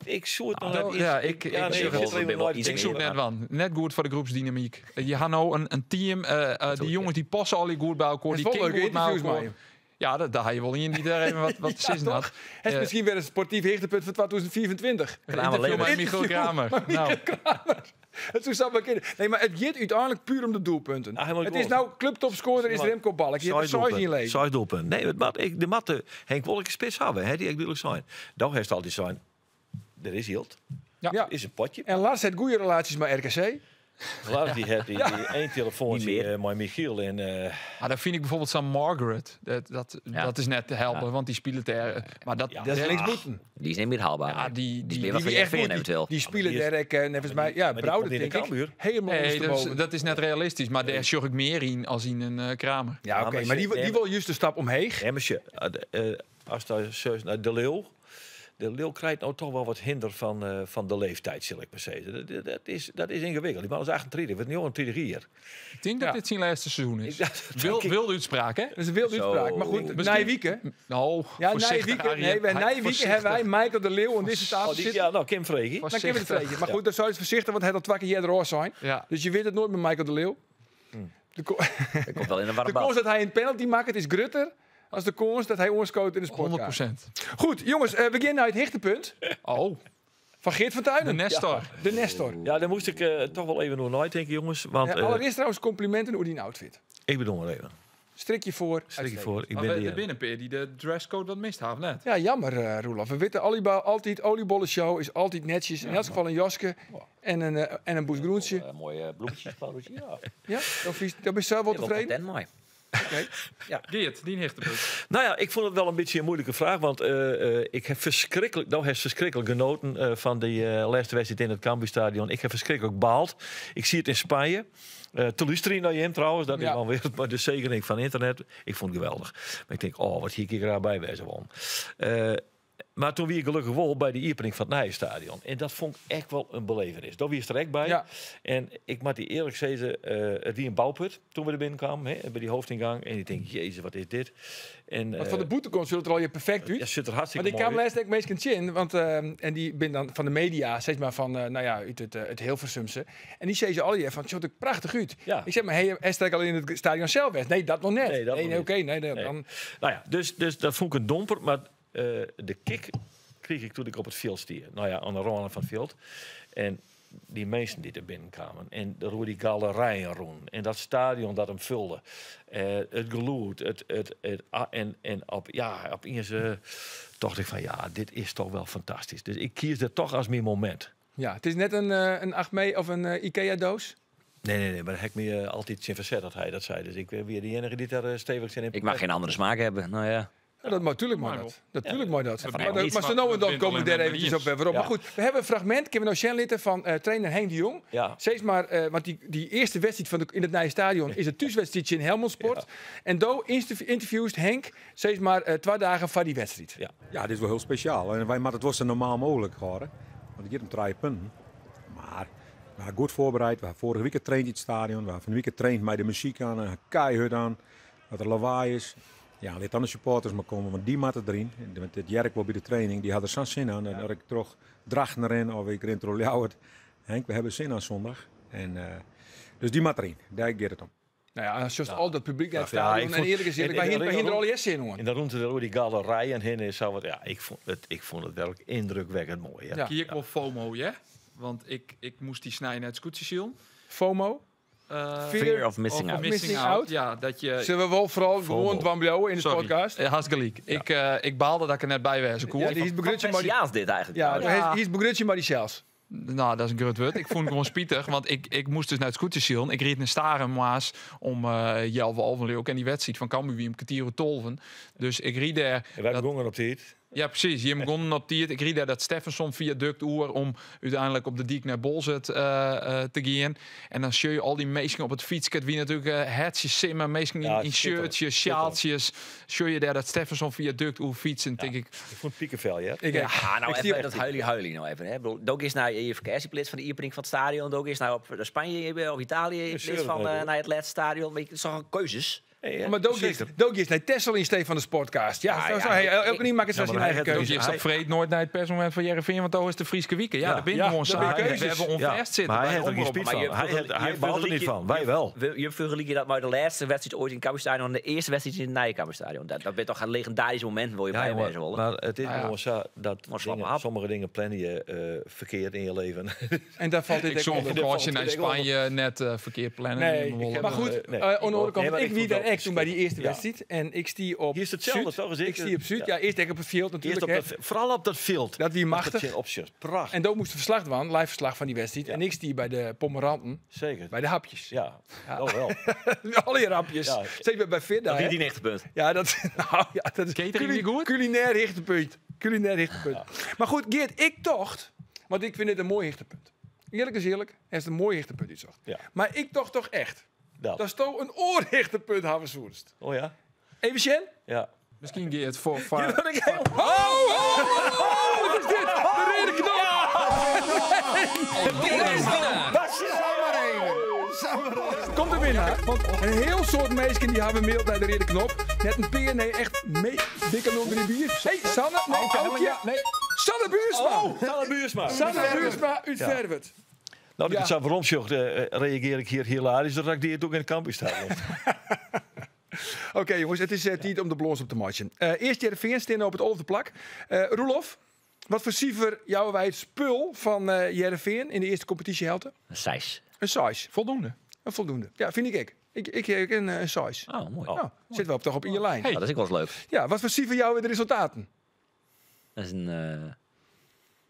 Ik zoek het nog Nou, net iets- ja, ik- ja, nee, ik ik zoek zit er even wel nooit iets in. Ik zoek net wat. Net goed voor de groepsdynamiek. Je hebt nou een team, die jongens die passen al goed bij elkaar. Het is Die wel kunnen leuke goed met interviews, elkaar. maar. Ja, dat, daar had je wel in die daar even wat te Ja, zin had. toch? Het is misschien weer een sportief hoogtepunt van 2024. Een interview met Michiel Kramer. Nou, Het zou zo maar kunnen. Nee, maar het gaat uiteindelijk puur om de doelpunten. Ah, helemaal het is goed. nou clubtopscorer is Remco Balk. Je hebt het zo zien lezen. Zes doelpunt. Nee, het mat, ik, de matte Henk Wolk spits hebben, hè, die ik duidelijk zijn. Daar heeft altijd zijn. Er is hield. Ja. Ja. Is een potje. En Lars heeft goede relaties met RKC. Lars die had die één telefoon Niet meer. met Michiel en Maar dan vind ik bijvoorbeeld zo'n Margaret. Dat, Ja. dat is net te helpen, Ja. want die speelt er. Maar dat, Ja. Dat is linksboeten. Die is niet meer haalbaar. Ja, die- is die- meer wat Die van echt Heerenveen goed, die, eventueel. die spelen die is- daar, ik, nevens mij, ja, maar die Brouwer komt in denk de ik. Cambuur. Helemaal Nee, dat is, ondersteboven. dat is net realistisch. Maar daar zorg ik meer in als in een Kramer. Ja, oké, maar maar die, ze- die wil juist de stap omheeg. Ja, maar als daar zo naar de Leeuw. De Leeuw krijgt nou toch wel wat hinder van de leeftijd, zal ik maar zeggen. Dat is ingewikkeld. Die man is 38, wordt nu al een 30 hier. Ik denk dat Ja. dit zijn laatste seizoen is. Ik- dat Wil, denk ik. wilde uitspraak, hè? Dat is een wilde Zo. uitspraak. Maar goed, Misschien- Nijwieken. Nou, Ja, voorzichtig, Nijwieken. Arjen. Nee, bij Hij- Nijwieken hebben wij Michael de Leeuw aan deze tafel Oh, die, zitten. ja, nou, Kim Fregie. Dan kunnen we het Voorzichtig. weten. Maar goed, dan zou je het voorzichtig, want hij had al twee keer eerder oor zijn. Ja. Dus je weet het nooit met Michael de Leeuw. De, Dat komt wel in een warm de bad. kans dat hij een penalty maakt, is grutter als de kans dat hij onskoot in de sportkamer. 100%. Goed, jongens, we beginnen naar het hichtepunt Oh, van Geert van de Tuinen. Nestor. De Nestor. Ja, daar moest ik toch wel even door nadenken, jongens. Want Ja, allereerst trouwens complimenten over die outfit. ik bedoel maar even. Strikje voor. Strik je uitstekend. voor. Ik Maar ben we- die, de binnenpeer die de dresscode wat mist heeft net. Ja, jammer, Roelof. We weten altijd, oliebollenshow is altijd netjes. In elk geval een jasje en een boes groentje. Mooie bloemetjes, pareltje. Ja, Ja, dat ben je zelf wel ik ben tevreden. content, mooi. Oké. Geert, die hichtepunt. Nou ja, ik vond het wel een beetje een moeilijke vraag. Want ik heb verschrikkelijk, nou, heb verschrikkelijk genoten van die laatste wedstrijd in het Cambuurstadion. Ik heb verschrikkelijk baald. Ik zie het in Spanje. Teleurstelling naar hem trouwens. Dat is Ja. dan weer maar de zegening van internet. Ik vond het geweldig. Maar ik denk, oh, wat hier ik raar bij wezen won. Maar toen wie ik gelukkig wel bij de opening van het Nijstadion. En dat vond ik echt wel een belevenis. Daar wie is er echt bij. Ja. En ik moet die eerlijk zeggen, het wie een bouwput toen we er binnenkwamen, hè, bij die hoofdingang. En ik denk, jezus, wat is dit? En, Want van de boete komt, zullen het er al je perfect uit. ja, zit er hartstikke Want ik kwam mooi laatst ook meest in, want en die ben dan van de media, zeg maar van, nou ja, uit het Hilversumse. En die zei ze al die van, het ziet er prachtig uit. Ja. Ik zeg maar, hey, is al in het stadion zelf weg? Nee, dat nog net. Nee, dat nee, nog nee, niet. oké, nee, nee, Nee. dan Nou ja, dus dat vond ik een domper. Maar de kick kreeg ik toen ik op het veld stier. Nou ja, aan de rand van het veld. En die mensen die er binnenkwamen. En de hoe die galerijen rond. En dat stadion dat hem vulde. Het geloed. En op, ja, opeens dacht ik van ja, dit is toch wel fantastisch. Dus ik kies dat toch als mijn moment. Ja, het is net een Achmee of een Ikea-doos. Nee, maar dat heb ik me altijd zien verzet dat hij dat zei. Dus ik ben weer de enige die daar stevig zin in. Ik mag geen andere smaak hebben. Nou ja. Ja, dat mag, natuurlijk maar Maar dat. Natuurlijk maar dat. Ja, Maar, van dat- niet. maar zo nou en dan komen we daar Maar eventjes op niet. waarom. Ja. Maar goed, we hebben een fragment, kunnen we nou Shen litten van trainer Henk de Jong. Ja. Steeds maar, want die eerste wedstrijd van in het nieuwe stadion is het thuiswedstrijdje in Helmond Sport. En do interviews Henk steeds maar 2 dagen van die wedstrijd. Ja. Ja, dit is wel heel speciaal. En wij moeten het wel zo normaal mogelijk houden. Want het gaat om 3 punten. Maar we hebben goed voorbereid. We hebben vorige week getraind in het stadion. We hebben van de week getraind met de muziek aan, en keihard aan. Dat er lawaai is. Ja, laat dan de supporters maar komen, want die moeten erin. Want het Jerk wel bij de training, die had er zo'n zin aan. En dat ik terug Drachten erin of ik ren terug Ljouwert. Henk, we hebben zin aan zondag. En, dus die moet erin, daar gaat het om. Nou ja, als je al dat publiek naar het Ja, stadion. ik En vond- eerlijk is eerlijk, en- wij en- hinderen al je zin hoor. En dan rond de die galerijen heen is zo wat. Ja, ik vond het werkelijk indrukwekkend mooi. Ja. Ja. Hier ik wel FOMO, ja? Want ik moest die snijden uit scootje zien. FOMO? Fear of missing out. Missing out. Ja, dat je... Zullen we wel vooral gewoon dwang blijven in de Sorry. podcast? Ja, hartstikke gelijk. Ik baalde dat ik er net bij was. Cool. Ja, die is begrutje maar die, Messiaans dit eigenlijk. ja, trouwens. hij is begrutje maar die zelfs. Nou, dat is een groot woord. Ik vond het gewoon spietig, want ik moest dus naar het scootersiel. Ik reed naar Staren Maas om Jelve Alvenleeuw en die wedstrijd van Cambuur wie om kwartier tolven. Dus ik reed daar. En wij dat- begonnen op tijd. Ja, precies. Je begon op tijd. Ik reed daar dat Steffenson viaduct oer om uiteindelijk op de diek naar Bolzet te gaan. En dan zie je al die meesten op het fietsket, wie natuurlijk hertjes simmen, meesten in, Ja, in schitterend. shirtjes, sjaaltjes. Zie je daar dat Steffenson viaduct oer fietsen, denk ik. Ik vond het piekenvel, ja. Ik, Ja, nou ik even zie- dat huilie huilie nou even. Hè. Ik bedoel, Ook eens naar je vakantieplaats van de Ieperink van het stadion. Ook eens naar op Spanje of Italië in plaats van naar het laatste stadion. Weet je, dat zijn toch keuzes? Maar Dogi is, Dogi is naar Tessel in steed van de sportcast. Ja, Ja, zo, ja, zo, hey, ik- elke niet maakt het Ja, zijn maar hij eigen heeft keuze. Dus je hij- staat vreed nooit naar het persmoment van Jereveen, want daar is de Frieske Wieken. Ja, Ja. daar ben je Ja, gewoon daar ben samen. keuzes. We hebben onvast zitten. Maar hij bij heeft er de geen omroep. spijt Maar van. je Hij, vergelijk- hij je baalt er niet vergelijk je- van. Wij wel. Je vergelijk je dat maar de laatste wedstrijd ooit in het Cambuurstadion en de eerste wedstrijd in het nieuwe Cambuurstadion. Dat werd toch een legendarisch moment waar je Ja, bij jongen, wezen willen. maar het is Ah, ja. gewoon zo dat Maar slappe dingen, hap. sommige dingen plannen je verkeerd in je leven. En daar valt dit Ik zou ook een onder. vakantie naar valt dit ook Spanje net verkeerd plannen. Nee, Nemen we maar wel. goed, Nee. aan de andere Nee, kant, maar ik ik wie vond daar wel echt toen bij die eerste Ja. wedstrijd. En ik stie op Hier is hetzelfde, Zuid. toch? Is ik- Ik stie op Zuid. Ja. Ja, eerst ik op het veld Eerst natuurlijk. op hè. dat, vooral op dat veld. Dat wie machtig. Dat opzicht. Prachtig. En daar moest de verslag van, live verslag van die wedstrijd. Ja. En ik stie bij de Pomeranten, Zeker. bij de hapjes. Ja, dat wel. Alle je hapjes. Ja. Zeker bij Vidda. Dat hè. die punt. Ja, dat, nou, ja, dat is Catering niet goed? Culinair richtepunt. Culinair richtepunt. Maar goed, Geert, ik tocht, want ik vind dit een mooi richtepunt. Eerlijk is eerlijk, het is een mooi richtepunt iets zocht. Ja. Maar ik tocht toch echt. Dat. Dat is toch een oorrichtepunt, Haversoerst. Oh ja? Even Sjen? Ja. Misschien Geert voor... voor Oh, oh, oh, wat is dit? De rode knop! Komt er winnaar. Want een heel soort meisje die hebben mail bij de rode knop. Net een peer, nee, echt mee, dikke 03 bier. Hey, Sanne, nee, Aukje. nee. Sanne Buursma. Sanne Buursma. Sanne Buursma uit Verwert. Nou, Ja. ik het zo waarom zocht, reageer ik hier hilarisch. Dat ik die het ook in het campusstadion. Oké jongens, het is tijd om de blons op te marchen. Eerst Heerenveen staan op het olfde plak. Roelof, wat voor cijfer jouwen wij het spul van Heerenveen in de eerste competitiehelte? Een size. Een size. Voldoende. Een voldoende. Ja, vind ik ook. Ik een size. Oh, mooi. Nou, zit wel op, toch op in je lijn. Hey. Oh, dat is ook wel eens leuk. Ja, wat voor cijfer jouwen de resultaten? Dat is een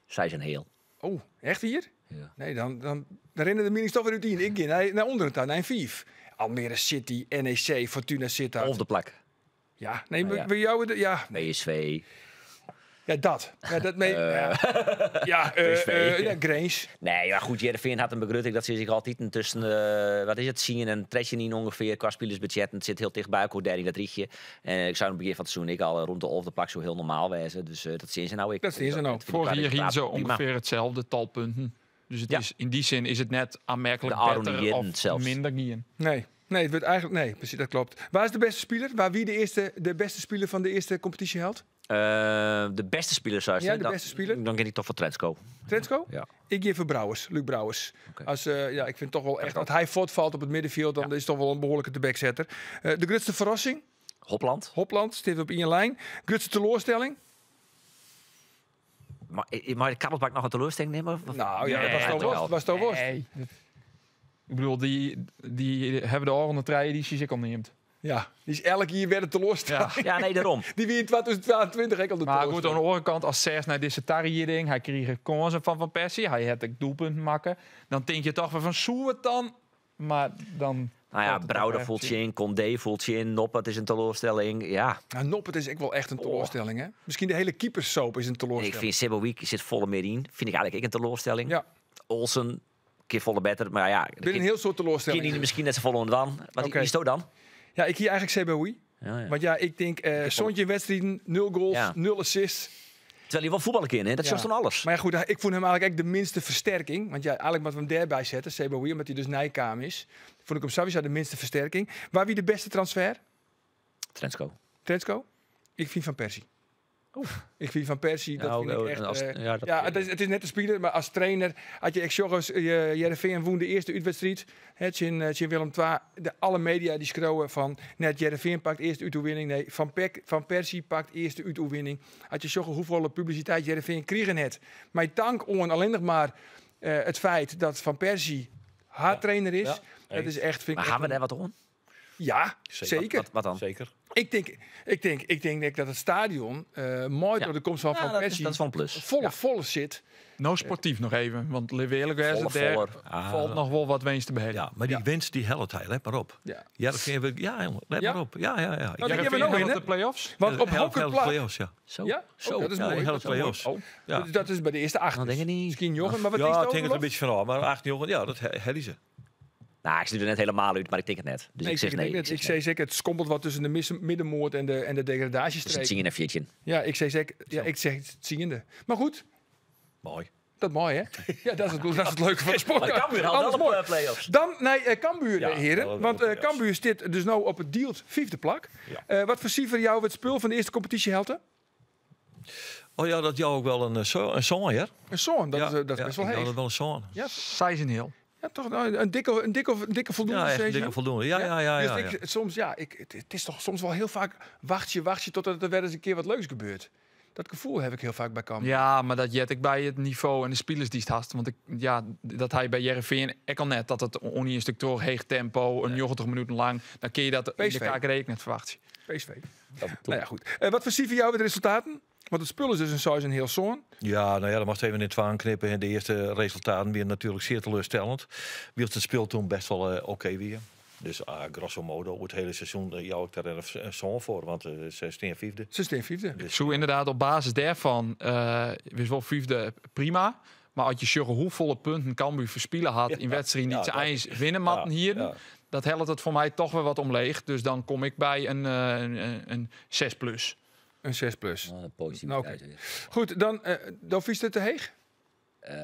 size en heel. Oh, echt hier? Ja. Nee, dan rennen de meetings toch weer uit in. Ik ga naar onderen naar een 5. Almere City, NEC, Fortuna Sittard. Of de plak. Ja, nee, Nou ja. we jouwen de, ja, PSV. ja, dat. Ja, dat mee, ja, ja, PSV. ja, Grains. Nee, maar goed, Heerenveen had een begrutting. Dat zit zich altijd tussen, wat is het, Zien en Tretjenin ongeveer qua spelersbudget. En het zit heel dicht bij elkaar daar in dat rietje. En ik zou in het begin van het seizoen ik al rond de 11e plak zo heel normaal wezen. Dus dat zien ze nou. Ik, Dat zien ze nou. vind ik Vorig qua jaar gingen ze resultaat prima. ongeveer hetzelfde tal punten. Dus het Ja. is, in die zin is het net aanmerkelijk De Aron beter Jitten of zelfs. minder gien. Nee, nee, het wordt eigenlijk, nee, precies, dat klopt. Waar is de beste speler? Waar wie de beste speler van de eerste competitieheld? De beste speler zou je Ja, zeggen. de Dan- beste speler. Dan ken ik toch voor Trensko. Trensko? Ja. Ik geef voor Brouwers, Luc Brouwers. Oké. Als, ja, ik vind toch wel echt, als hij voortvalt op het middenveld, dan is het toch wel een behoorlijke tebekzetter. De grootste verrassing, Hopland. Hopland, zit op in lijn. Grootste teleurstelling? Maar, maar kan het nog een teleurstelling nemen? Of- Nou ja, dat was Nee, toch toch worst. wel. Was toch worst. Nee. Ik bedoel, die hebben de oren de edities ik al neemt. Ja, die is elk jaar weer de teleurstelling. Ja. Ja, nee, daarom. Die wie in 2022 ook al de Maar goed, aan de teleurstelling. andere kant, als Zes naar deze ding, hij kreeg kansen van Van Persie, hij had het doelpunt maken. Dan denk je toch wel van, zoe het dan? Maar dan... Nou ja, valt het Brouwer toch voelt ergens je in, Condé voelt je in, Noppert is een teleurstelling. Ja, Nou, Noppert is echt wel echt een teleurstelling, hè? Misschien de hele keeperssoap is een en ik teleurstelling. vind Sebowiek zit volle meer in. Vind ik eigenlijk ik een teleurstelling. Ja, Olsen, keer volle beter. Maar ja, binnen een heel soort teleurstelling. Kind misschien net zo volle dan. Wat Oké. is dat dan? Ja, ik hier eigenlijk Sebaoui. Ja, ja. Want ja, ik denk, Sontje in wedstrijden, 0 goals, Ja. 0 assists. Terwijl hij wel voetballen kan, hè? Dat is Ja. juist dan alles. Maar ja, goed, ik vond hem eigenlijk echt de minste versterking. Want ja, eigenlijk wat we hem daarbij zetten, Sebaoui, omdat hij dus Nijkaam is, vond ik hem sowieso de minste versterking. Waar wie de beste transfer? Trensko. Trensko? Ik vind Van Persie. Ik vind Van Persie, dat Nou, vind ik oh, echt... als- ja, ja, dat- het is net een speler, maar als trainer had je echt jongens, Heerenveen won de eerste uitwedstrijd. Hè, tjin Willem II, alle media die schreeuwen van net Heerenveen pakt eerste uitoefening. Nee, Van Persie pakt eerste uitoefening. Had je jongens hoeveel publiciteit Heerenveen kregen het. Maar dank on alleen nog maar het feit dat Van Persie Haadtrainer is. Ja. Dat is echt, vind ik Maar echt gaan we een- daar wat om? Ja, Zeker. zeker. Wat, wat dan? Zeker. Ik denk dat het stadion mooi Ja. door de komst van Ja, Van Persie dat is wel een plus. volle, Ja. volle zit. Nou, sportief nog even. Want eerlijk is, Volle, daar voller. Ah. valt nog wel wat winst te behalen. Ja, maar die winst die helpt hij, let maar op. Ja. Ja, dat vind ik, ja, jongen, let Ja? maar op. Ja, ja, ja. Nou, Ik- dat Heerenveen hebben we nog haalt in, de play-offs? Want op Helft- hokker helft plak. play-offs, ja. Zo. Ja? Zo. Oh, dat is Ja, mooi. helft Dat is mooi. play-offs. Oh, Ja. Dat is bij de eerste acht. Dat denk ik niet. Misschien Jochen, maar wat Ja, is het het hangt er een beetje van af. Maar 8 jongen, ja, dat hebben ze. Nou, ik zit er net helemaal uit, maar ik denk het net. Dus Nee, ik zeg nee. Ik, Ik ik zei zeker, het schommelt wat tussen de middenmoord en de Dus degradatiestreek. het zingen en viertje. Ja, ik zei zeker, ja, ik zeg het ziende. Maar goed, Mooi. dat mooi hè? Ja, dat is het leuke van de sport. Maar Cambuur haalt Alles wel de mooi. play-offs. Dan naar Cambuur, Ja, heren. wel de Want play-offs. Cambuur zit dus nou op het deelt vijfde plak. Ja. Wat versiever jou het spul van de eerste competitiehelte? Oh ja, dat jou ook wel een song, hè? Een zoon, dat Ja, is ja, best wel ik had heeg. het wel een song. Ja, Zij zijn heel. ja, toch nou, een dikke voldoende. Ja, echt een zeg je? dikke voldoende. Ja, ja, ja. Dus ja, ik, ja. soms, ja, het is toch soms wel heel vaak wacht je totdat er weer eens een keer wat leuks gebeurt. Dat gevoel heb ik heel vaak bij Cambuur. Ja, maar dat jet ik bij het niveau en de spelers die het hast. Want ik, ja, dat hij bij Heerenveen ik al net dat het onnie een stuk door heeg tempo, een 90 minuten lang. Dan kun je dat in PSV. de KKD ook net verwachten. PSV. Nou ja, goed. Wat versieven jou de resultaten? Want het spul is dus een size en heel zoon. Ja, nou ja, dat mag even in het knippen. En de eerste resultaten weer natuurlijk zeer teleurstellend. Wilt het speel toen best wel oké weer. Dus grosso modo, het hele seizoen jou ik daar een song voor, want ze staan vijfde. Ze staan vijfde. Dus, Zo inderdaad, op basis daarvan is wel vijfde prima. Maar als je zorgt hoeveel punten Cambuur verspelen had in wedstrijden die ja, ze dat- eens winnen matten ja, hier, ja. dat helpt het voor mij toch weer wat omleeg. Dus dan kom ik bij een 6 plus. Een 6 plus. Oh, positief. Nou, oké. Goed, dan dan vies het te heeg.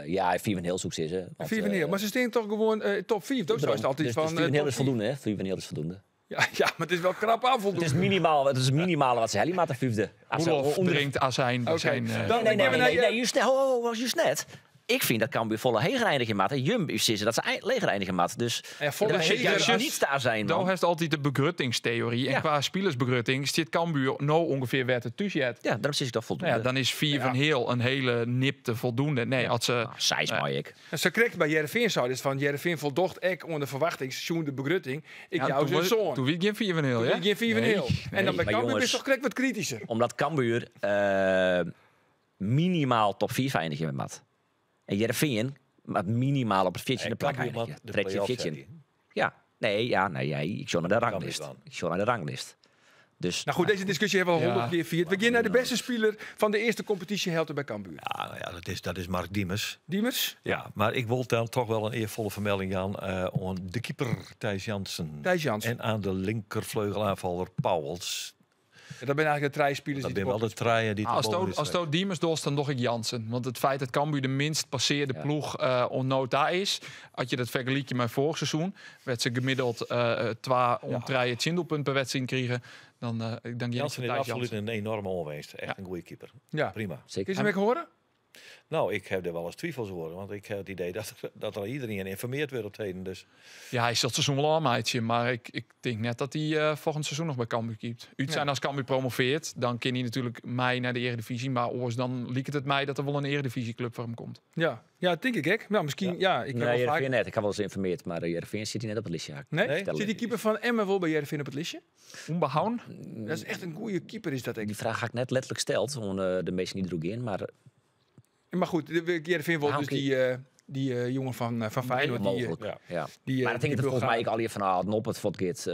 Ja, 4 van heel zoek ze. Want, 4 van heel. Maar ze staan toch gewoon top 4. Dat is daarom. altijd dus, van. Dus 4 van top heel is vier. voldoende, hè? 4 van heel is voldoende. Ja, ja, maar het is wel krap aan voldoende. Het is minimaal, het is het minimale wat ze hebben, maar de vijfde. Als ze Roelof onder- drinkt azijn. Oké. Zijn, Dan- Nee, nee, nee, Nee, nee, nee, nee, juist net. Oh, oh, was juist net. Ik vind dat Cambuur volle heger eindigen maat. Jum is dat ze leger eindigen maat. Dus Ja, volle dat heger juist als- niet daar zijn, Dan man. heeft altijd de begruttingstheorie. En Ja. qua spelersbegrutting zit Cambuur nou ongeveer werd het tussen. Ja, daarom zit ik toch voldoende. Nou ja, dan is 4 van heel een hele nipte voldoende. Nee, als ze Nou, zij is mooi, ik. En ze kreeg bij Jereveen zou dus van Jereveen voldocht ik onder verwachting, zoen de begrutting. Ik Ja, jou toen zijn was- zoon. Toen wie geen 4 van heel, Toen hè? wie geen 4 van Nee, heel. En dan bij Maar Cambuur jongens- is toch krek wat kritischer. Omdat Cambuur minimaal top 4 eindigen met mat. En Heerenveen maar minimaal op het 14e En plak Cambuur eindigen. mat de 13, play-offs, 14. zei Ja, nee, ja, nee, ja, ik zou naar de ranglist. Cambuur Ik zou naar de ranglist. Dus, Nou goed, deze discussie hebben we al Ja. 100 keer gevierd. We gaan naar de beste speler van de eerste competitiehelte bij Cambuur. Ja, nou ja, dat is Mark Diemers. Diemers, Ja, maar ik wil dan toch wel een eervolle vermelding aan de keeper Thijs Jansen. Thijs Jansen. En aan de linkervleugelaanvaller Pauwels. Ja, dat zijn eigenlijk de drie spelers Dat die zijn wel de treien die Ah, Als te boven to, als to Diemers dost, dan nog ik Jansen. Want het feit dat Cambuur de minst passeerde Ja. ploeg onnota is. Had je dat vergelijkje met vorig seizoen, werd ze gemiddeld 2 om 3 punt per wedstrijd kregen. Dan, ik denk Jansen is Thijs absoluut Jansen. een enorme onweest. Echt Ja. een goede keeper. Ja. Prima. zeker. Kun je hem even horen? Nou, ik heb er wel eens twijfels over. Want ik heb het idee dat er iedereen informeerd wordt op het heden. Dus Ja, hij is dat seizoen wel een meidje, maar ik denk net dat hij volgend seizoen nog bij Cambuur keept. Uit zijn als Cambuur promoveert, dan kan hij natuurlijk mij naar de Eredivisie. Maar oors dan liep het mij dat er wel een Eredivisieclub voor hem komt. Ja, ja, denk ik, hè? Nou, misschien, ja, ik heb Nee, wel vaak... Heerenveen net. Ik heb wel eens geïnformeerd, maar Heerenveen zit hij net op het listje. Ja, Nee? Nee? Zit die keeper van Emmen wel bij Heerenveen op het listje? Onbehouden? Dat is echt een goede keeper, is dat, denk Die ik. vraag had ik net letterlijk gesteld, want de meesten niet er ook in, maar Maar goed, Heerenveen wil Waarom dus die jongen van Feyenoord. Die, mogelijk. ja. Ja. die, Maar dat denk die ik volgens mij Bulgaar. ik al hier van ah, Noppert voor het git,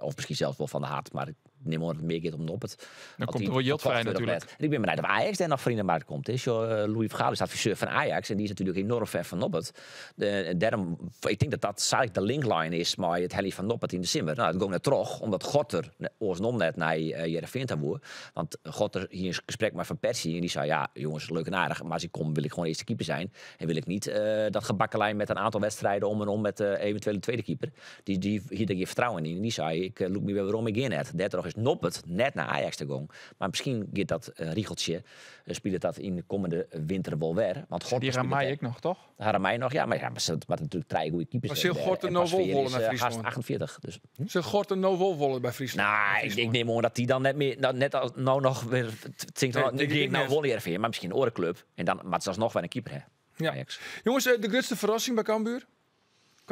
of misschien zelfs wel van de Hart, maar ik neem aan dat het meer gaat om Noppert. Dan Want komt die er wel geld vrij verkocht wordt op natuurlijk. net. En ik ben benieuwd of Ajax daar nog voor in de markt komt. Hè. Zo, Louis van Gaal is adviseur van Ajax en die is natuurlijk enorm fan van Noppert. En daarom, ik denk dat dat eigenlijk de linkline is maar het helly van Noppert in de simmer. Nou, het ging net terug, omdat Gorter oorsnom net naar Heerenveen te woer. Want Gorter hier een gesprek met Van Persie en die zei, ja jongens, leuk en aardig, maar als ik kom wil ik gewoon eerste keeper zijn. En wil ik niet dat gebakkelijn met een aantal wedstrijden om en om met eventuele tweede keeper. Die hier heb je vertrouwen in. En die zei, ik loop me weer waarom ik in het. Daardoor is Noppert net naar Ajax te gaan. Maar misschien gaat dat riegeltje, speelt dat in de komende winter wel weer. Want Gorter Die speelt Ramai het- ik nog, toch? Haramai nog, ja, maar, ja, maar ze maar natuurlijk drie goede keepers. Maar ze En, Gorter en nou Pasveer wel wollen is, naar haast Friesland. 48. Dus. Ze Gorter nou wel wollen bij Friesland. Nou, ik neem aan dat die dan net meer, nou, net als nou nog weer, zingt Nee, nou, denk ik ik nou net. wel Heerenveen, maar misschien een orenclub. En dan, maar het is alsnog wel een keeper, hè? Ja. Ajax. Jongens, de grootste verrassing bij Cambuur?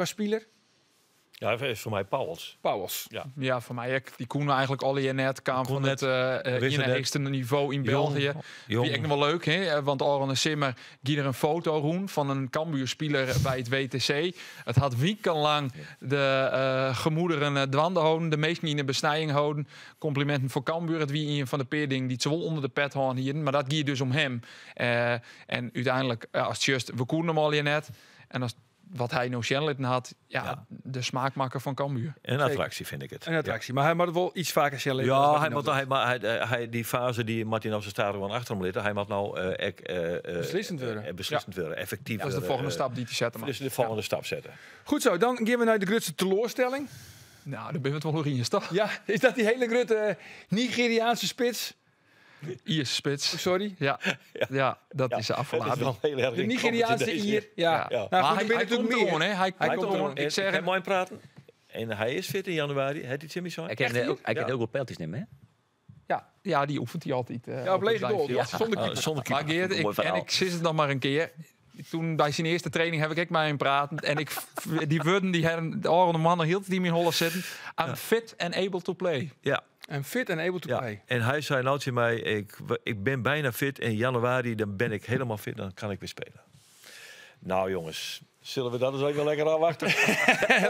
Qua spiler? Ja, is voor mij Pauwels. Pauwels. Ja. Ja, voor mij ook. Die Koen eigenlijk al hier net kwam Koen van net. het Wist het ene net. hoogste niveau in Jong. België. Jong. Die ik nog wel leuk, hè? Want Aron en Simmer die er een foto roen van een Cambuur-speler bij het WTC. Het had wekenlang de gemoederen dwanden houden, de meesten in de besnijing houden. Complimenten voor Cambuur, het wie een van de peerding die het zowel onder de pet houden hier, maar dat ging dus om hem. En uiteindelijk, als het just, we koenden hem al hier net. En als wat hij nou Shenlitten had, ja, Ja. de smaakmaker van Cambuur. Een attractie vind ik het. Een attractie. Maar hij moet wel iets vaker shellen. Ja, hij moet, hij, maar hij, hij, die fase die Martin op zijn stadion achter hem ligt, hij moet nou ek, Beslissend worden. beslissend worden, effectief Dat is de worden, volgende stap die te zetten. Dus de volgende stap zetten. Goed zo, dan gaan we naar de grootste teleurstelling. Nou, daar ben je het wel in, toch? Ja, is dat die hele grote Nigeriaanse spits? Ierse spits. Sorry. Ja, ja, dat is Het is Afolabi. wel heel erg De Nigeriaanse Ier. Ja. Ja. Nou, goed, Maar er hij, zijn hij natuurlijk komt meer. erom, hè? Hij, Hij komt komt erom. erom. Ik zeg Ik hem, mooi praten. En hij is fit in januari. Het iets Jimmy Hij kan heel, hij kan heel goed penalties nemen, hè? ja, die oefent hij altijd. Ja, op het lege goal. blijfveld. Ja. Zonder Oh, keeper. zonder Maar keeper. Geert, Mooi ik, en verhaal. ik zit het nog maar een keer. Toen bij zijn eerste training heb ik ook mij in praten. En ik, die woorden die hebben de oren mannen hield die in Holland zitten. I'm fit and able to play. Ja, En fit and able to ja. play. En hij zei nou tegen mij, ik ben bijna fit. In januari dan ben ik helemaal fit, dan kan ik weer spelen. Nou jongens, zullen we dat eens even lekker afwachten?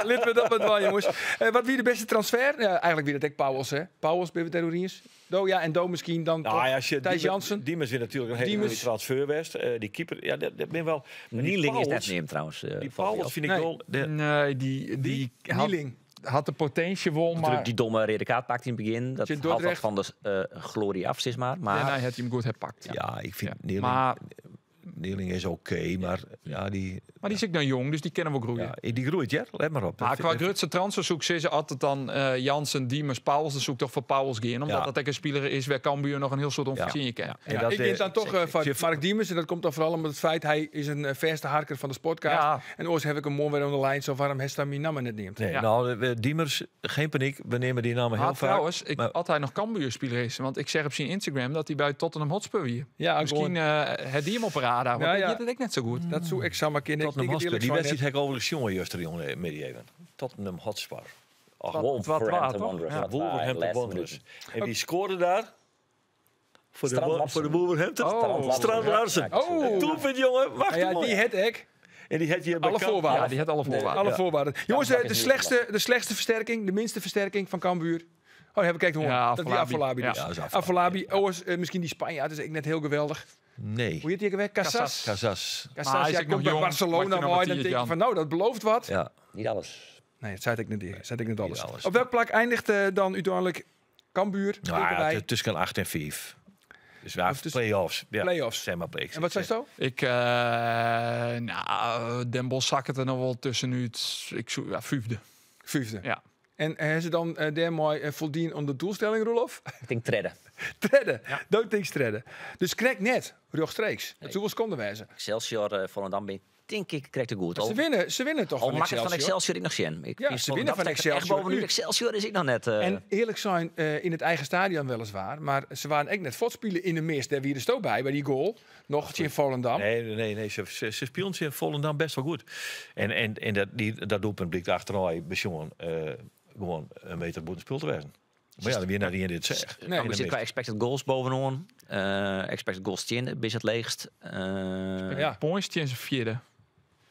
Laten we dat maar wel, jongens. Wat wie de beste transfer? Ja, eigenlijk wie dat ik Pauwels, hè? Pauwels, ben we het eens? Do, ja, en Do misschien dan Nou toch ja, als je Thijs Diemers- Jansen. Diemers weer natuurlijk een hele Diemers. goede transfer west. Die keeper, ja, dat ben wel. maar die Nieling is net Pauwels- neem trouwens. Die valt mij Pauwels op. vind ik Nee. wel. De, Nee, die had, Nieling. had de potentie wel, maar Natuurlijk die domme rode kaart pakt in het begin. Dat Zit haalt wat Dordrecht. van de glorie af, zeg maar. Maar daarna had hij hem goed herpakt. ja, ik vind Ja. Nieling, Maar, Nieling is oké, maar ja, die, maar die is ik dan jong, dus die kennen we groeien. ja, die groeit, ja. Let maar op. Maar Dat qua vind- grootste transfersucces altijd dan Jansen, Diemers, Pauwels. Dan zoek toch voor Pauwels gaan. Omdat Ja. dat ook een speler is waar Cambuur nog een heel soort onverzinnen kan. En Ja, dat, ik denk dan toch van ze- Mark Diemers. En dat komt dan vooral omdat het feit, hij is een verste harker van de sportkaart. Ja. En oors heb ik hem morgen weer om de lijn. Zo waarom heeft hij mijn naam net neemt. Nee, Ja. nou, Diemers, geen paniek. We nemen die namen heel Maar vaak. trouwens, ik, Maar- had hij nog Cambuur-speler is. Want ik zeg op zijn Instagram dat hij bij Tottenham Hotspur weer. Ja, Misschien het die hem op radar. Want Ja, ja, ja. ja. dat ik net zo goed. Dat zou ik samen kennen. Ik Tottenham denk het Hotspur. Die eerlijk wedstrijd zo heb ik overigens jongen juist jongen met die even. Tottenham Hotspur. Ach, Wat- wat waar, toch? Wanderers. Ja. Wat waar, Wolverhampton laatste Wanderers. minuut. En wie scoorde daar? Voor de, Strand voor de Larsen. Wolverhampton? Oh. Strand Larsen. Ja, Oh. Doelpunt, jongen. Wacht Ja, maar. die het ik. En die had je bij Alle Kamp- voorwaarden. Ja, die had alle voorwaarden. Alle Ja. voorwaarden. Jongens, dat is niet de slechtste versterking, de minste versterking van Cambuur. Oh, heb ik kijkt hoor. Ja, dat die Afolabi. Afolabi dus. Ja. Ja, dat is Afolabi. Afolabi. Oh, is, misschien die Spanjaard is ik net heel geweldig. Nee. Hoe heet die ook alweer? Casas. Casas. Casas. Casas, Maar hij is ja, ook nog komt bij jong. Barcelona Maakt hij nog mooi. maar Dan 10 denk je Jan. van, nou, dat belooft wat. Ja. Niet alles. Nee, dat zei ik net, dat zei ik net alles. alles. Op welk plak eindigt dan uiteindelijk Cambuur? Nou Denken ja, wij. tussen 8 en 5. Dus ja, Of tussen- play-offs. Ja, Play-offs. Zeg maar play En wat zei je zo? Ik, nou, Den Bosch zak het er nog wel tussenuit. Ik zoek, ja, vijfde. Vijfde. Ja. En hebben ze dan daar mooi voldien om de doelstelling, Roelof? Ik denk tredde. Tredde. Dat denk ik tredde. Dus krek net, rechtstreeks. Dat zou wel seconden wijzen. Excelsior, Volendam ben ik denk ik krijg de goed. Ze Al, winnen, ze winnen toch al van maakt het van Excelsior. Excelsior ik nog zin. Ik Ja, vind ze winnen Volendam van staat er echt Excelsior bovenuit. nu. Excelsior is ik nog net. En eerlijk zijn, in het eigen stadion weliswaar. Maar ze waren echt net voortspelen in de mist. Daar wie de stoot bij, bij die goal. Nog in Volendam. Nee, nee, nee. Ze speelden ze in Volendam best wel goed. En dat doelpunt blijkt achterna bij Sjongen gewoon een meter boven spul te wezen. Maar ja, wie nou die in dit zegt. Nee. Cambuur zit qua expected goals bovenaan. Expected goals 10 is het leegst. Ja. Points in zijn vierde.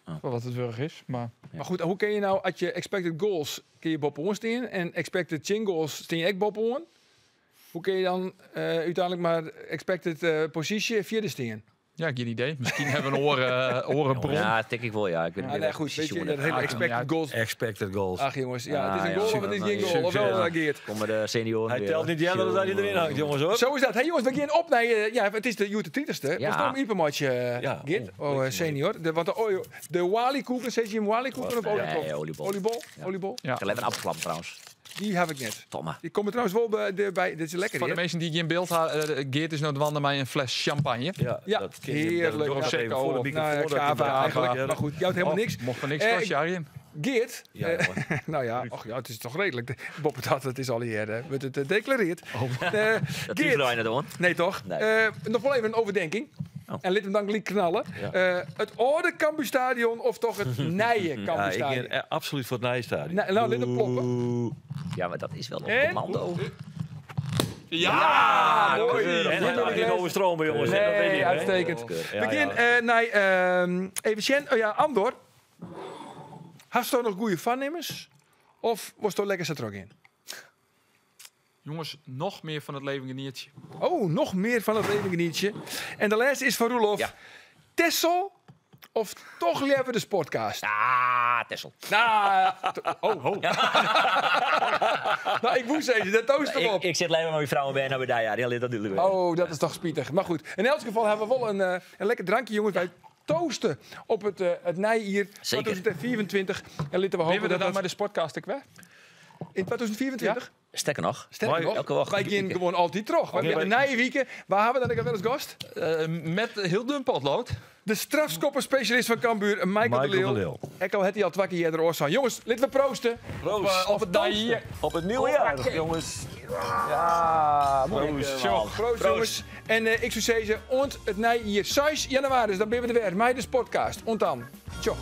Oh. Voor wat het wurg is. Maar Maar goed, hoe kun je nou, als je expected goals, kun je Bob Oon staan en expected chin goals steen je ook Bob Oon? Hoe kun je dan uiteindelijk maar expected positie vierde staan? ja, geen idee. Misschien hebben we een orenbron. Ja, dat denk ik wel, ja. Ik weet Ah, niet nee, meer goed, weet precies je, hoe dat dat hele Ah, expected ja. goals. Expected goals. Ach jongens, ja, het is een Ah, goal ja. of het is geen Succes. goal. Of wel, Geert. Komen de senioren Hij weer. telt niet die andere dat hij erin hangt, jongens hoor. Zo is dat. Hey jongens, we gaan op naar, ja, het is de Jute 30ste. Ja. Was nog een Iepermatje, Ja. Geert? Oh, senior. De, want de, oh, de Wali-koeken, zeg je hem Wali-koeken of Nee, oliebol? oliebol. Oliebol? Ja. Oliebol? Ja. Ik heb even een appelklap trouwens. Die heb ik net. Thomas. Die komen trouwens wel bij, bij dit is lekker Voor de hier. mensen die geen beeld hadden, Geert is nou de wandel mij een fles champagne. Ja, Ja, dat ken je. heerlijk. Dat doe ik Ja. even voor de Prosecco. microfoon. Nou ja, dat ik kava hem- eigenlijk. Ja, Maar goed, jou helemaal Oh, niks. Mocht van niks kosten, Arjen. Geert, Ja, jongen. nou ja, och, ja, het is toch redelijk. Bob dat, het is al hier, wordt het declareerd. Dat is Geert, er bijna door. nee toch? Nee. Nog wel even een overdenking. En lit him dan gelyk knalle. It âlde Cambuurstadion of toch it nije Ja, ik Cambuurstadion? gean absoluut foar it nije stadion. Nou, nou, lit him ploppen. Ja, maar dat is wel op En? commando. Ja, mooi. En hij mag niet overstromen, jongens. Dat weet Nee, je, hè? uitstekend. Ja, We gaan ja. naar even zien. Oh ja, Andor. Hast du nog goede vannemers? Of was het lekker zat er ook in? Jongens, nog meer van het leven genietje. Oh, nog meer van het leven genietje. En de laatste is van Roelof. Ja. Tessel of toch liever de sportcast? Ah, Tessel. Nou, oh, ho. nou, ik moest even, dat toast Ik, erop. ik zit alleen maar met mijn vrouw bij naar bij daar. Ja, dat natuurlijk wel. Oh, dat is toch spietig. Maar goed, in elk geval hebben we wel een lekker drankje, jongens. Wij toasten op het naaier Zeker. 2024. En laten we Nemen hopen we dat dat dan dat maar de sportcast ik weg? in 2024... Sterker nog. Sterker nog, Elke wacht. wij gaan gewoon altijd terug. Wij wij- de Nijwieken, waar hebben we dan wel eens gast? Met heel dun potlood. De strafschoppenspecialist van Cambuur, Michael, Michael de Leeuw. de Leeuw. Ik al het hij al twee keer eerder oor Jongens, laten we proosten. Proost. Op het naaier. Op het nieuwe jaar, jongens. Ja, mooi. Proost. Proost, proost, jongens. En ik zou zeggen, ont het hier 6 januari, dan ben we er weer. Mij de podcast. Ont dan. Tjoch.